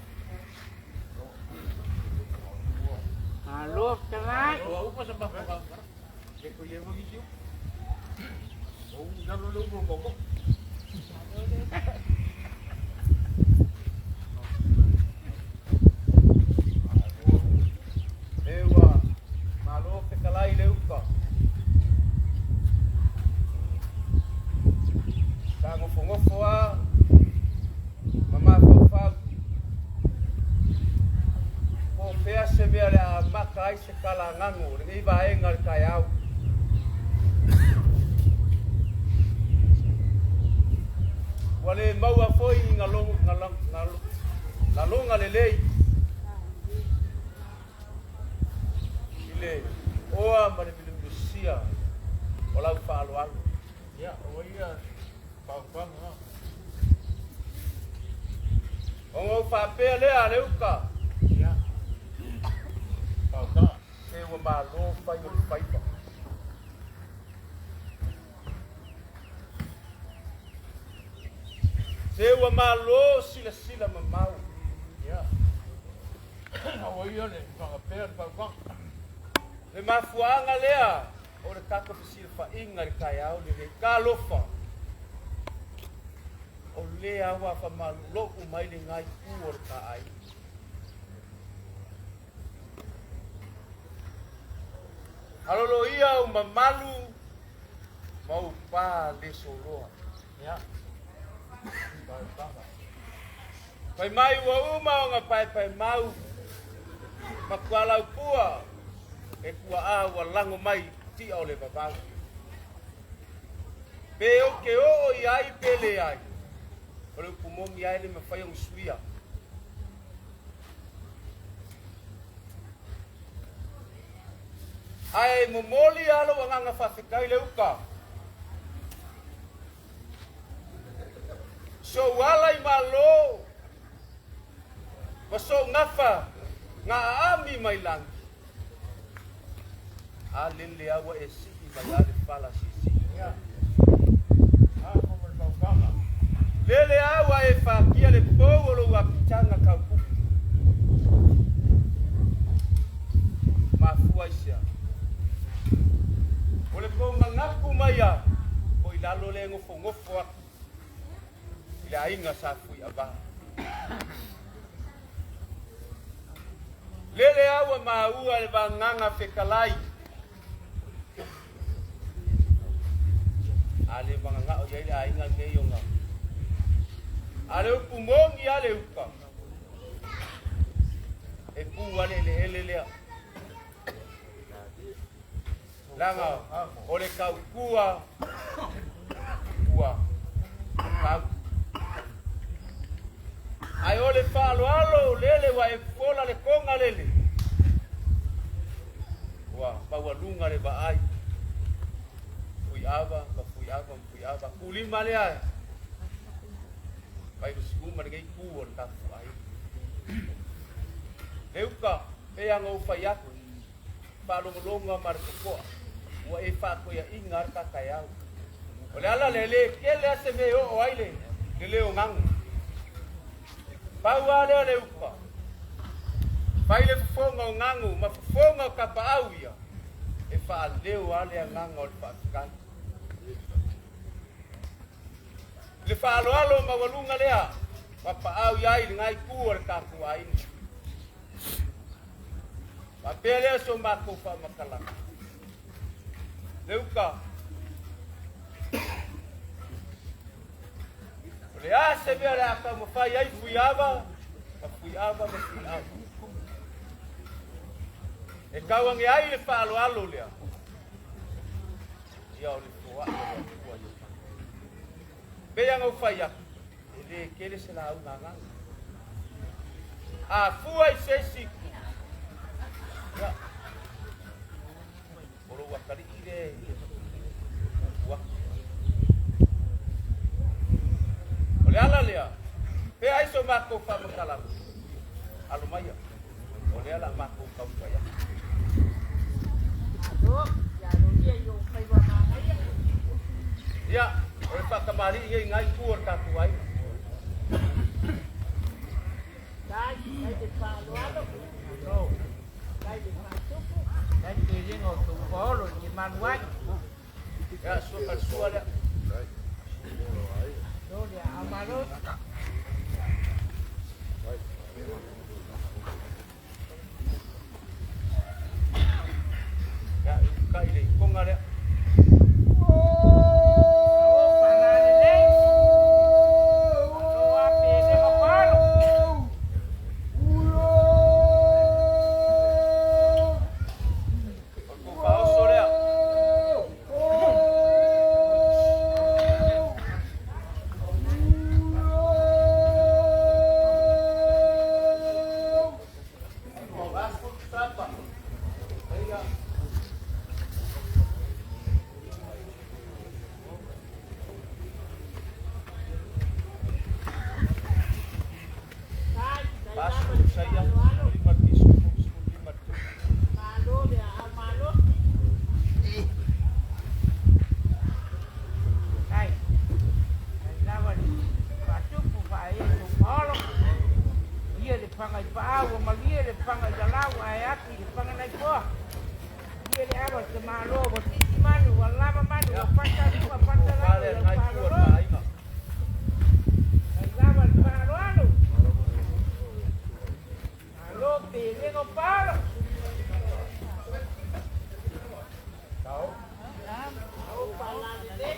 Speaker 3: Malo fetalai.
Speaker 2: O upa sa mako ka ngara. Ke ko ie wangi siu. O u nalo le upo moko.
Speaker 5: Ewa, malo fetalai le uka. Sa ngofongofo a, mama faufau. Po fea se mea le a maka ai se kala ngano, le ngei vaenga le kai au. Ua le maua foi i ngaloga lelei. I le oa ma le milumilusia o lau faaaloalo.
Speaker 2: Ia, o ia paupanga.
Speaker 5: O ngau faapea lea le uka.
Speaker 2: Ia. Pauka.
Speaker 5: E ua malo fai o le faiva. Se ua malo silasila mamau.
Speaker 2: Ia. O ia le whakapea le paupanga.
Speaker 5: Le mafuaga lea o le tatou fesilafaiga le taeao lenei talofa. O lea ua famalolo'u mai le gaikū o le taai. Alolo ia u mamalu ma u pā le soloa.
Speaker 2: Ia. Paupanga.
Speaker 5: Pai mai ua uma o ngā paepae mau ma kualaupua. E tua'a ua lago mai ti'a o le vavau. Pe ou te oo i ai pe leai, o le upu moni lava e le mafai ona suia. Ae momoli lava lou agaga faafetai le uta. Sou ala i Malo ma sou gafa na aami mai lagi. A lele lava ua e sii mai lava le fala siisii. Lele lava ua e fatia le pou o lou apitaga taupupu. Mafua i se a? O le tou manatu mai a o i lalo le nofonofo atu i le aiga sa Fuiava. Lele lava ua maua le vagaga fetalai. A le mananao i ai le aiga lenei ona. A le upu moni a le uta. E pu lava le eleele lea. Leaga o le tautua ua tau. Ae o le faaaloalo lele ua e fola le toga lele. Ua maualuga le vaai. Fuiava ma Fuiava ma Fuiava. Tulima lea mai Lusulu ma lenei itu o le tatou aiga. Leuka, pei lava ona ou fai atu, faalogologo ma le totoa, ua e faatoeaina lava le ta taeao. O le ala lea, e le tele lava se mea e oo ai le leo gago. Pau lava lea o le upa, fai le fofoga o gago ma fofoga o tapaau ia, e faaleo lava le agaga o le faafetai. I le faaaloalo maualuga lea, papaau i ai lena itu o le tatou aiga. Faapea lea so matou faamatalaga. Leuka, o le a se mea o le a taumafai ai Fuiava ma Fuiava ma Fuiava. E tau ane ai le faaaloalo lea. Ia o le foai o le Atua ia mai. Pei ona ou fai atu, e le tele se lauga agaga. A fua i se isi itu, ia, o lou atalii lea e puupuu atu. O le ala lea, pea ai so matou faamatalaga, alo maia, o lea o le a matou taumafai atu. Ia, o le faatamalii lenei i lena itu o le tatou aiga. Ia, sua falesua lea. Ia, ututai le ikoga lea. O le tou faaoso lea. 40 saia, 5 le tisu, 15 le tupu.
Speaker 3: Ia le fanga i paau ua malie le fanga i lalau ae atu i le fanga nai poa. Ia le ava te malo ua titi manu ua lava manu ua fata luma fata
Speaker 5: Tofa
Speaker 3: lalo
Speaker 5: lea
Speaker 3: lau
Speaker 5: lena itu o le
Speaker 3: faalolo.
Speaker 5: aiga.
Speaker 3: Mai lava le faaaloalo. Malo pe lego paolo. O faalalelei.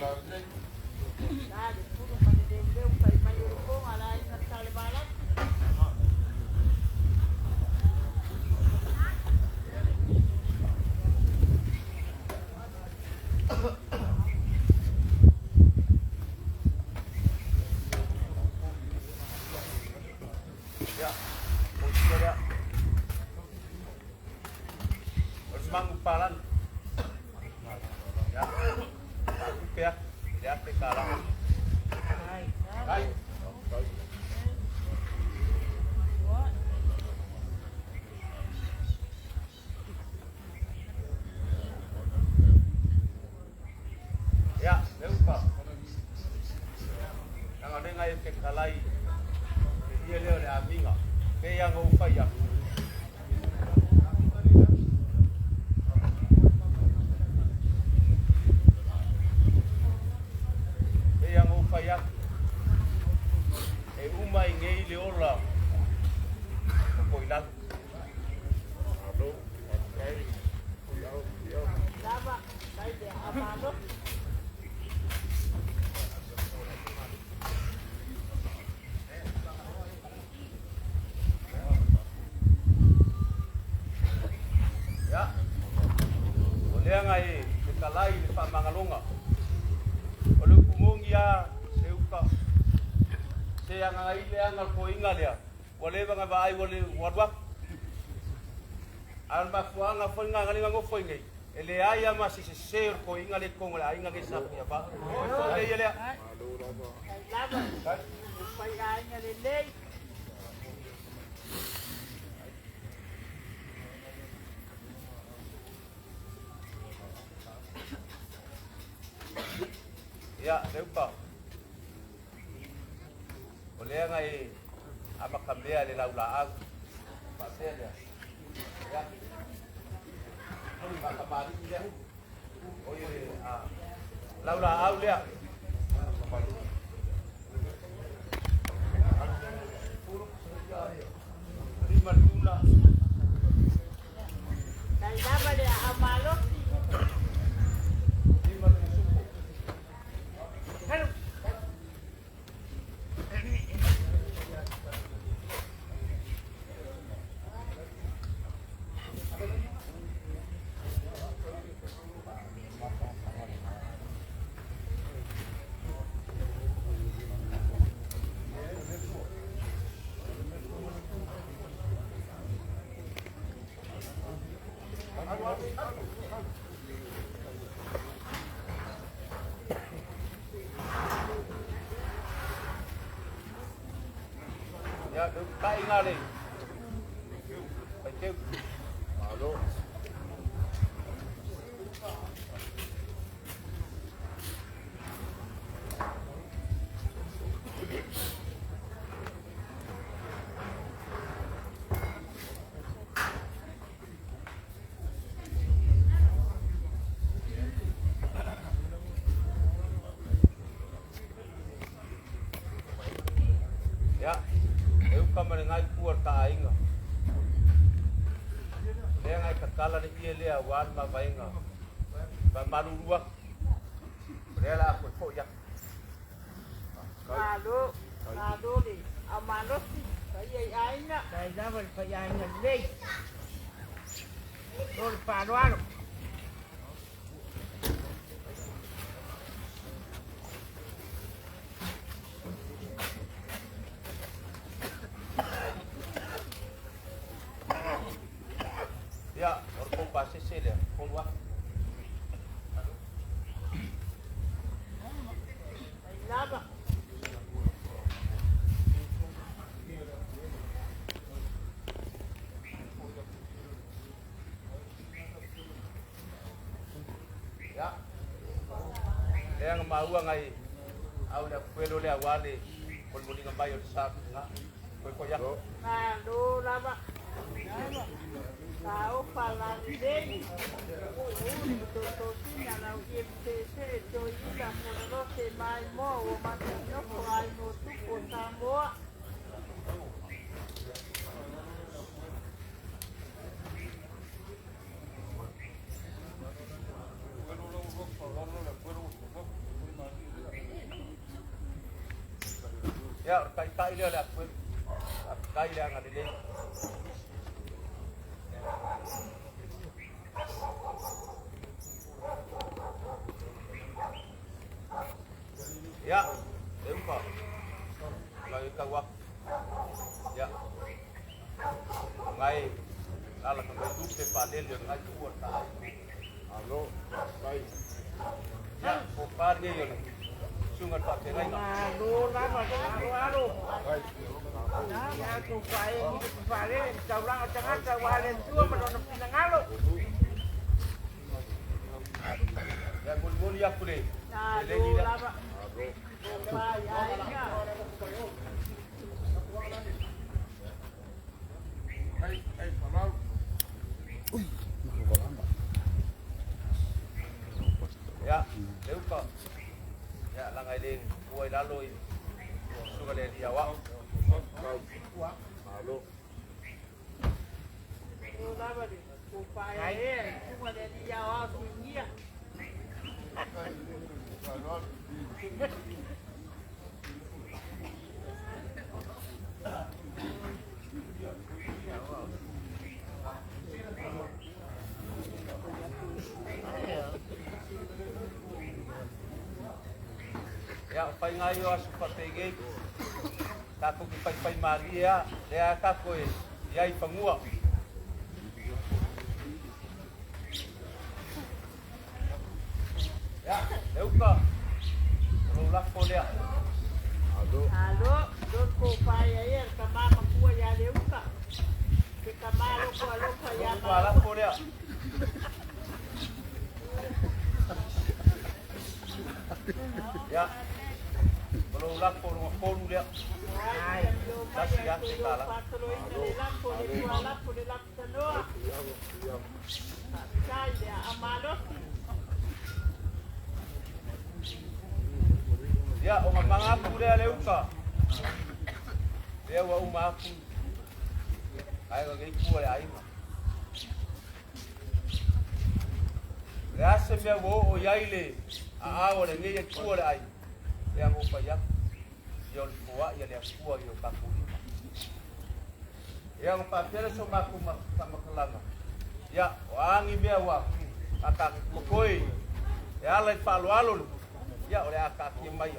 Speaker 3: La le pulu ma le leuleu fai mai o le koga la aiga Salevalasi.
Speaker 5: Palani. Ia. Faatupe atu i le $1,000. Ai. Ia, le upa. Lagalega e fetalai le ia lea o le amiga. Pe ia ngou fai atu. Pe ia ngou fai atu. E uma i ngei le ola o Koilalo.
Speaker 6: Lava, tai le amalo.
Speaker 5: Ia, o leaga e fetalai le faamagaloga. O le upu moni a se uka. Se agagai le aga o le toeaina lea, ua leva ona vaai ua le ua alu atu. A o le mafuaaga foi lena na ala ai ona nofo i inei, e leai lava ma se sese o le toeaina lea i totonu o le aiga lenei sa Fuiava. Oi foi le ia lea.
Speaker 6: Tai lava, le faiaiga lelei.
Speaker 5: Ia, Leupa, o leaga e amatamea le laulaau. Faapea lea. Ia, faatamalii lea. O le laulaau lea. Lima le tula.
Speaker 6: Tai lava le amalosi.
Speaker 5: Lima le musupo. Ia, le tai ngā le. Pai teu.
Speaker 4: Malo.
Speaker 5: Ia, e uka ma le ngai pua le taaiga. Lea ngai tatala le ie lea ua le mavaega. Pa malulu atu. O lea la a foe foi atu.
Speaker 6: Malo, malo le amalosi. Paia i aiga.
Speaker 3: Tai lava le faiaiga lelei. O le faaaloalo.
Speaker 5: Ia, o le kou pasese lea, kolu atu.
Speaker 6: Tai lava.
Speaker 5: Ia, lea nga maua ngai au le akuelo lea ua le molimoliga mai o le sa nga. Koe foi atu.
Speaker 6: Malo lava. Sa ofa la lelei. Ulu totosina lau ie mtese toiula mololote mai mo o matanoko ai no tupu o Samoa.
Speaker 5: Ia, o le taitai lea o le akuelo. Faafetai le agalelei. Ia, le uka. Ngai kau atu. Ia. Ngai Ala ka mai tupe faalele o legai tua le taai.
Speaker 2: Alo, pai.
Speaker 5: Ia, o pa lenei o le susuga le faafeagaiga.
Speaker 3: Malo lava, alo alo. Ia tou faaegi le faalele le taulaga tagata ua le Atua ma lona finagalo.
Speaker 5: Ia molimoli aku le
Speaker 6: Malo
Speaker 5: lelei lea.
Speaker 6: lava. Tofa i aiga.
Speaker 2: Ai, ai, palau.
Speaker 5: Ia, le uka. Ia, laga e le ua i lalo i susuga le alii aoao.
Speaker 2: Alo.
Speaker 6: Malo lava le tofa i ea, susuga le alii aoao tuigia.
Speaker 5: Ia, o faiga ia o aso faapeigei, tatou te faifaimalie a, lea a tatou e i ai i fagua. Ia, le uka, o lou lafo lea.
Speaker 6: Alo, lo tofa i ea, le tama matua ia Leuka. Ke tama loko alofa ia
Speaker 5: Ua
Speaker 6: Maua.
Speaker 5: lafo lea. Ia, o lou lafo o luga tolu lea.
Speaker 6: Ai, o mai
Speaker 5: Tasi
Speaker 6: a
Speaker 5: afe
Speaker 6: te
Speaker 5: tala.
Speaker 6: faatoloina le lafo, le tualafo, le lafutanoa. Faafetai le aamalosi.
Speaker 5: Ia, o mamaga aku lea le uka. Lea ua uma aku. Ai ga ngei kua le aiga. Le ase mea ua oo i ai le aao o lenei e tua le aiga. Lea ngo fai aku. Ia o le foai a le Atua i o tatou lima. Ia ngo faapea le so matou faamatalaga. Ia, o agi mea ua akakokoi e ala i faaaloalo le ia o le a taatia mai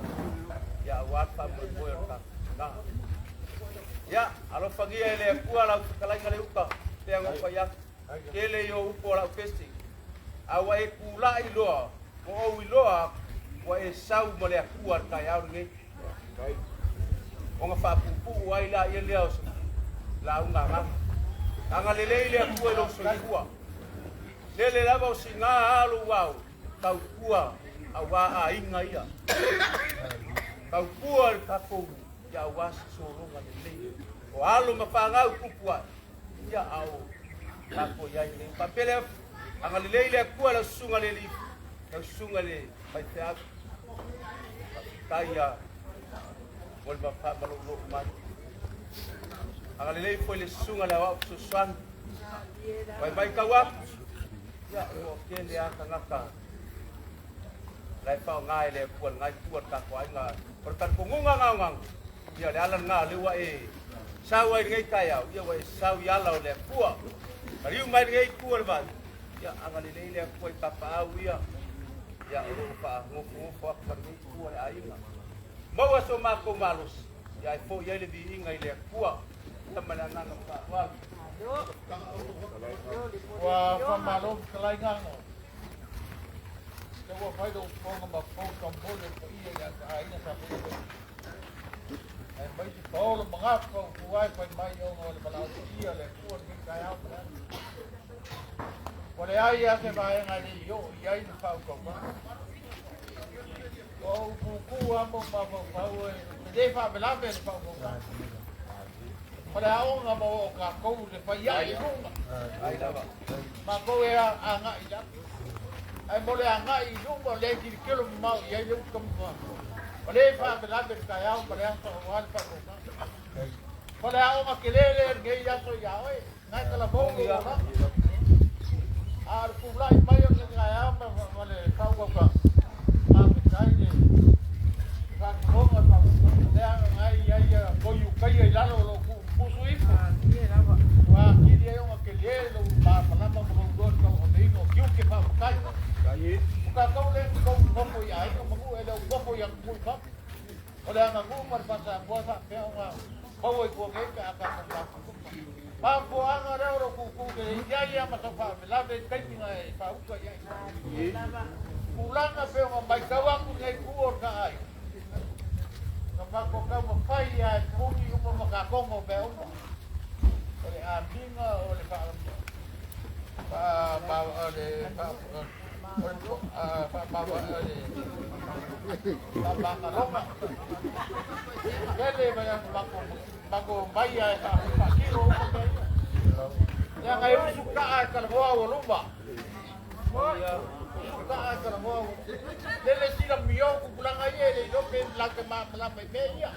Speaker 5: ia auā le faamoemoe o le tatou na. Ia, alofagia e le Atua lau fetalaiga le uka pea ngo fai atu. Tele i o upu o lau pesi. A ua e kula'i loa, mo ou iloa ua e sau ma le Atua le taeao lenei. Ona faapuupuu ai laia lea o se lauga agaga. Agalelei le Atua i lou soifua. Lele lava o sigā a lou ao, tautua auā aiga ia. Tautua le tatou ia auā se sologa lelei. O alo ma fanau tupu ai, ia a o tatou i ai nei. Faapea lea, agalelei le Atua i lau susuga le alii, lau susuga i le faifeau. Faafetai ia mo le faamalolou mai. Agalelei foi le susuga le aoao fesoasoani. Mai mai tau aku, ia o tele a tagata la e faaaoga e le Atua lenai tua le tatou aiga. O le talitonuga gaogago, ia le ala lena lea ua e sau ai lenei taeao, ia ua e sau i ala o le Atua. Maliu mai lenei itu o le vai, ia agalelei le Atua i tapaau ia, ia o loo faagofogofoaku ma lenei tua le aiga. Maua so matou malosi, ia e fo'i ai le viiga i le Atua. Ia ma le agaga faaaloalo.
Speaker 2: Ua faamalo fetalaiga. Le ua fai lou fofoga ma pou taumole paia ia te aiga sa paia. Ae mai se paolo magafa o tuai fai mai ona o le valaau paia le Atua lenei taeao ma le aso. Ua leai a se vaega e le i oo i ai le faautautaga. Ua ou kukū a mo mafaufau e le faavelave le faautautaga. O le aoga ma o kākou le fai ai i luga.
Speaker 5: Ai lava.
Speaker 2: Matou e agai i lalo. Ae mo le agai i luma le tilotilo mamao i ai le uta ma. O le faavelave le taeao ma le aso auā le faautautaga. O le aoga kelē lea lenei aso iā oe. Nai talavou lou olaga. A o le pula'i mai o le taeao ma le faautautaga. Faafetai le faatinoga o le faautautaga. Lea nai ai toi ukaia i lalo o lou pusu ifo. Ua atili ai ona kelē lou malamalama ma lou iloa i le tauaveina o tiute faamatai. O tatou lea tou nofo i aiga ma nuu e le o nofo i atunuu i fafo. O le aganuu ma le faasamoa e faapea ona maua i tua nei pe a tatou mafufuta. Mafuaga lea o lou kūkū ke i ai ia ma sau faalavelave i le taimi na e faauta i ai. Tulaga pei ona matau atu nei ku o le taai. Na matou taumafai lava e puni uma ma tatoga o mea uma. O le amiga o le faamagaloga. Tele mai matou omai lava e faatino uma mea ia. Leaga e usu taa e talanoa aualuma. Usu taa e talanoa aualuma. Lele sila mio tupulaga ia e le iloa pe latou te malamalama i mea ia.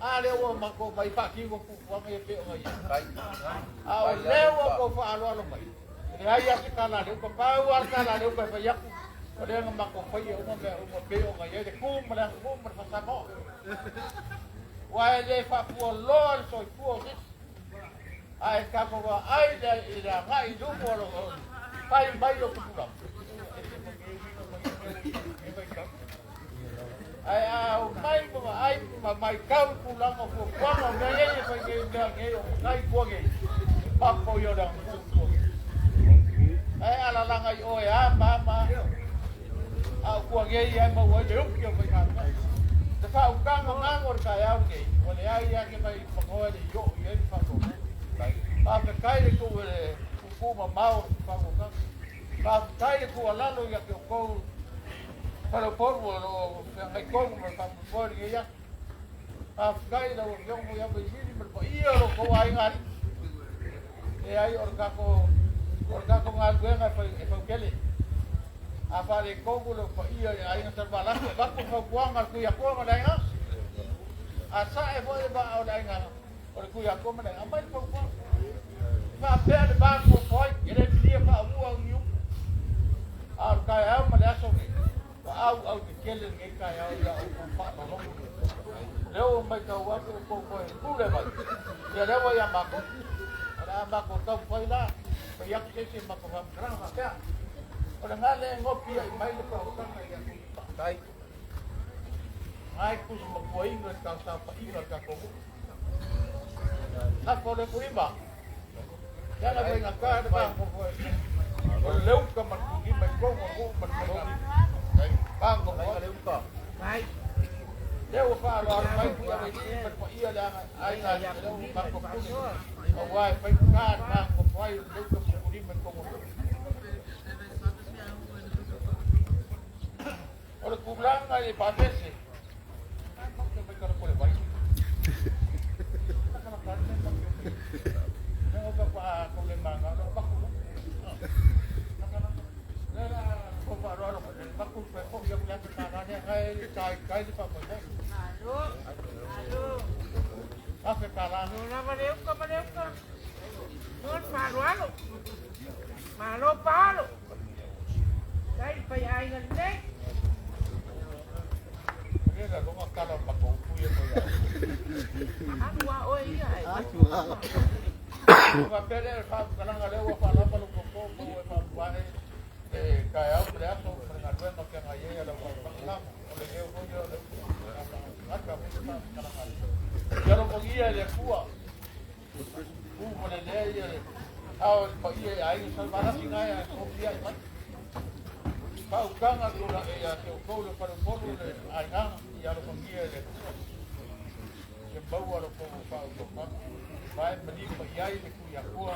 Speaker 2: A lea ua matou omai faatino fuafuaga ia pei ona i ai. A o lea ua outou faaaloalo mai, e leai lava se tala a le upa, pau lava le tala a le upa e fai atu, o lea na matou faia uma mea uma pei ona i ai le tu ma le aganuu ma le faa-Samoa. Aua e le faafualoa le soifua o se isi, a e tatou vaai i le agai i luma o lo o fai mai o tupulaga, e ese mai nei uiga ma ia mea ua i ai lenei vaitau. Ae a omai ma vaai ma matau i tulaga o fuafuaga o mea ia e fai nei mea nei o matai i tua nei, papo ia o le aganuu i tua nei. Ae alalaga i oe a ma a ma a, a o tua nei lava e maua ai le uki o le faigaluega. Le faautaga gago o le taeao lenei, ua leai lava se mai manoa e le i oo i ai le faafofoga. Faafetai le tuu e le tuutuu mamao o le faautaga. Faafetai le tuualalo ia te outou Faleupolu o lo o feagai tonu ma le faamoemoe i lenei aso. Faafetai i lau Afioga Muliavailili ma le paia o lo outou aiga alii. Leai, o le tatou, o le tatou galuega e fautele. A faaletonu le paia i aiga Salevalasi, e avatu le fautuaga a le Tuiatua ma le aiga. A sae foi le vaa o le aiga o le Tuiatua ma le aiga, aumai le fautuaga. E faapea le va nonofo ai, e le milia faaumua ni upu. A o le taeao ma le aso lenei, ua auau tetele lenei taeao i a outou faalogologo. O lea ua matau atu ua outou toe pule mai, ia lea ua ia matou. O le a matou taumafai la, fai atu se isi matou faamatalaga faapea. O lena lea e nopiai mai le faautaga ia Tuilaepa. Na e tusi matuaina i le tausaofaiga a le tatou nuu. Lafo le kulima. Leaga faigata le va nonofo o le leuka ma le kulima i totonu o le nuu ma le faiga. Va nonofo ai. Lea ua faaaloalo mai Tuiavelii ma le paia le aiga lea ua matou pule. Aua e faigata le va nonofo ai o le leuka ma le kulima i totonu o le nuu. O le tulaga i le pasese,
Speaker 3: Malo, malo. Malo lava le uka ma le uka. Malo le faaaloalo. Malo paalo. Dai le faiaiga lenei. Alu a oe ia ae.
Speaker 2: Faapea lea le faamatalaga lea ua faalava lo koko ma ua faamuae le taeao ma le aso ma le galuega feagai ai a lau faamatalaga. O le leo foi lea o le gata foi le faamatalaga. Ia alofagia e le Atua tu ma le lea ia le ao i le paia i aiga Salevalasi na e sofiai mai. Faautaga tula ia te outou le faleupolu le aigaga ia alofagia e le Atua. Ia maua lo tou faautautaga. Ma e maliu mai ai le Tuiatua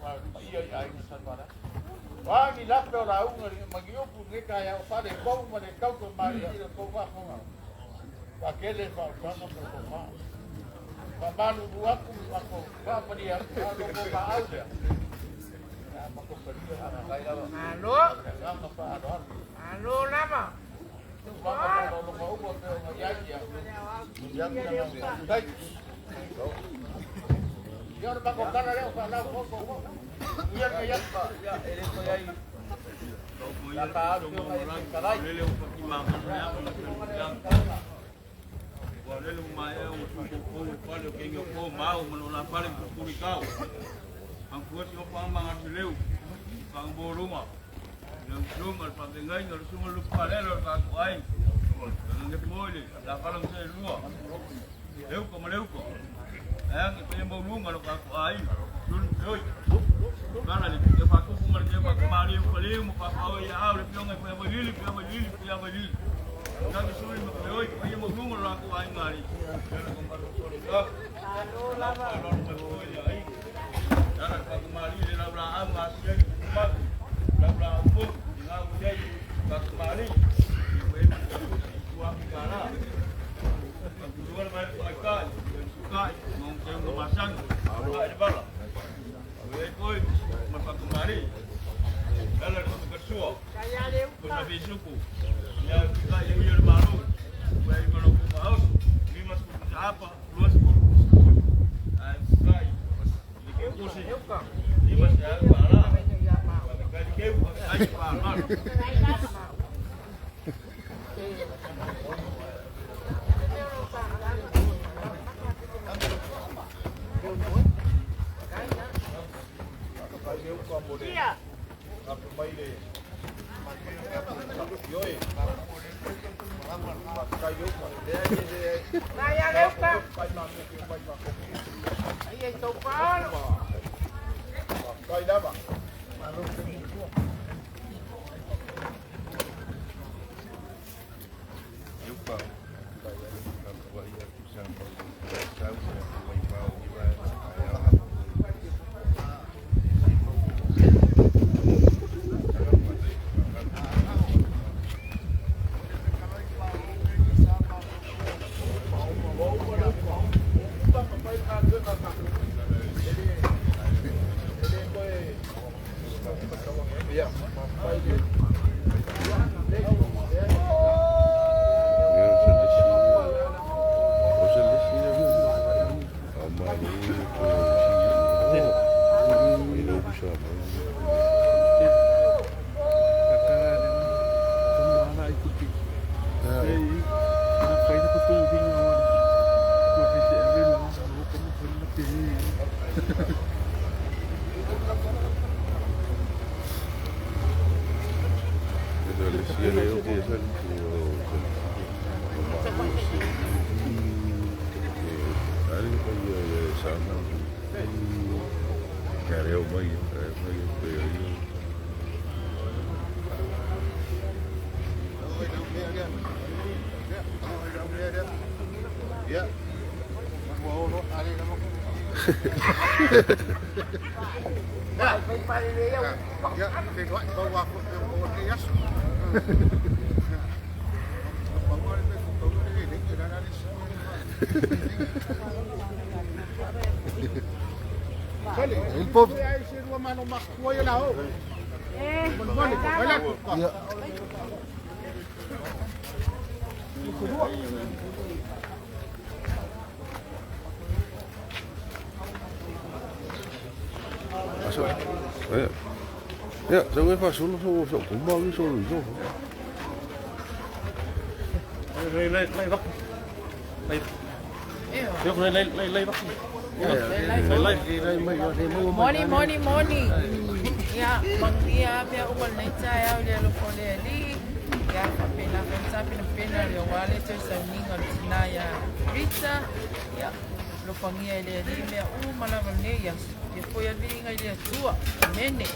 Speaker 2: ma le paia i aiga Salevalasi. O a ni lape o lauga ma ni upu i lenei taeao, faaletonu ma le tauto malie i lo outou faafofoga. Faatele le faautaga ma le tofa. Faamalulu atu ma matou faamalie atu, a o lo outou maau lea. Ia matou talia le
Speaker 3: Malo.
Speaker 2: agaga faaaloalo.
Speaker 3: Malo lava.
Speaker 2: Tulaga malologa uma pei ona i ai ia. Ia atu le agaga faafetai. Ia o le matou tala lea o faalau foi tou Ia lenei aso.
Speaker 7: Ae age paia maualuga lo tatou aiga. Lulu oi. Kala le te faatupu ma le te faakamaliu faleu ma faapao ia ao le afioga i Fuiavailili, Fuiavailili, Fuiavailili. Tagi suli ma oi, paia maualuga lo latou aiga alii. Ala ko malu soli ka. Malo lalo mai foi ia aiga. Ala le faakamali le laulaau ma asiai ma laulaau foi i ngau i ai faakamali. I ue ma tua kala. Lua le mai ai kai, kai, mo te unga masanga, kai le bala. Ue foi ma faakamali. Ala le sua. Ko na fisuku. Ia kai le ia le malo. Ue ai malo ku maos. Lima sepuluh apa, 20. Ai kai. Ni ke kusi. Lima se apa la. Kai ke ai pa malo.
Speaker 6: Ia.
Speaker 3: Vai a leuka. Ai ai tau paolo.
Speaker 1: Ia, sau e faasolo so so kuma ki so so.
Speaker 7: Lei lei lei vak. Lei. Lei lei lei lei vak. Lei lei.
Speaker 6: Moni, moni, moni. Ia, manuia mea uma lenei taeao i le alofa o le Alii. Ia, faapena foi ona tapenapena le aua le toe sauniga o le tina ia Rita. Ia, alofagia e le Alii mea uma lava lenei aso. Ia foi a le viiga i le Atua. Amene.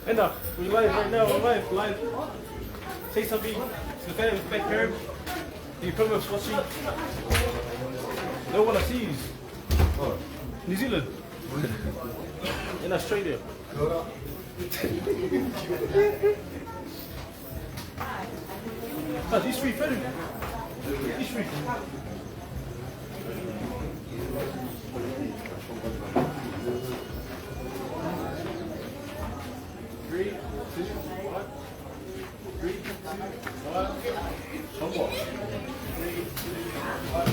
Speaker 1: Enda, we live right now, we're live, live. Say something to the fans back home. The Plymouth's watching. No one sees. New Zealand. In Australia. Ah, these three, Freddy. These three. Three, two, one. Three, two, one. One more. Three, two, one.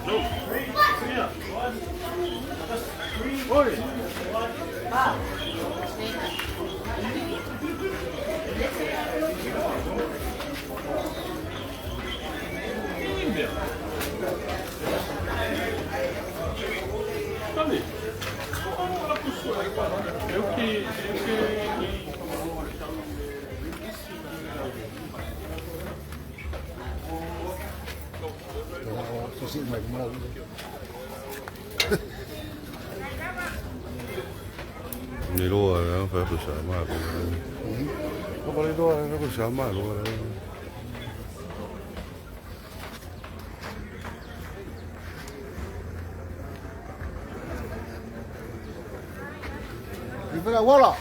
Speaker 1: No. Three, two, one. Just three, two, one. Eu que.
Speaker 8: Ni loa e fa ko sa ma ko. Ko le loa e ko sa ma lo.
Speaker 2: Ni fela wala.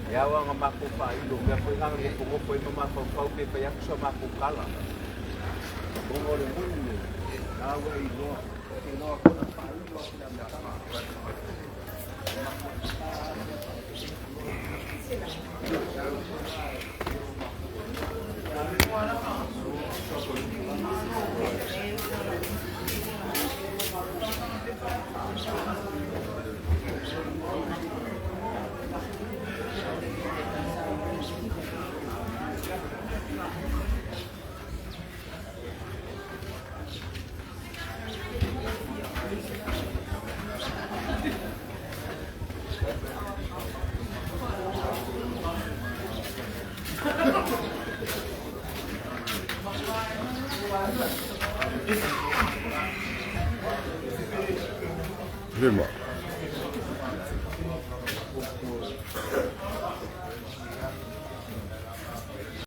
Speaker 5: Ia ua makou faailo mea foi gaga gofogofo ai ma mafaufau pe fai atu sa makou kala. Ona o le moni nei, la ua e iloa.
Speaker 8: Vilma.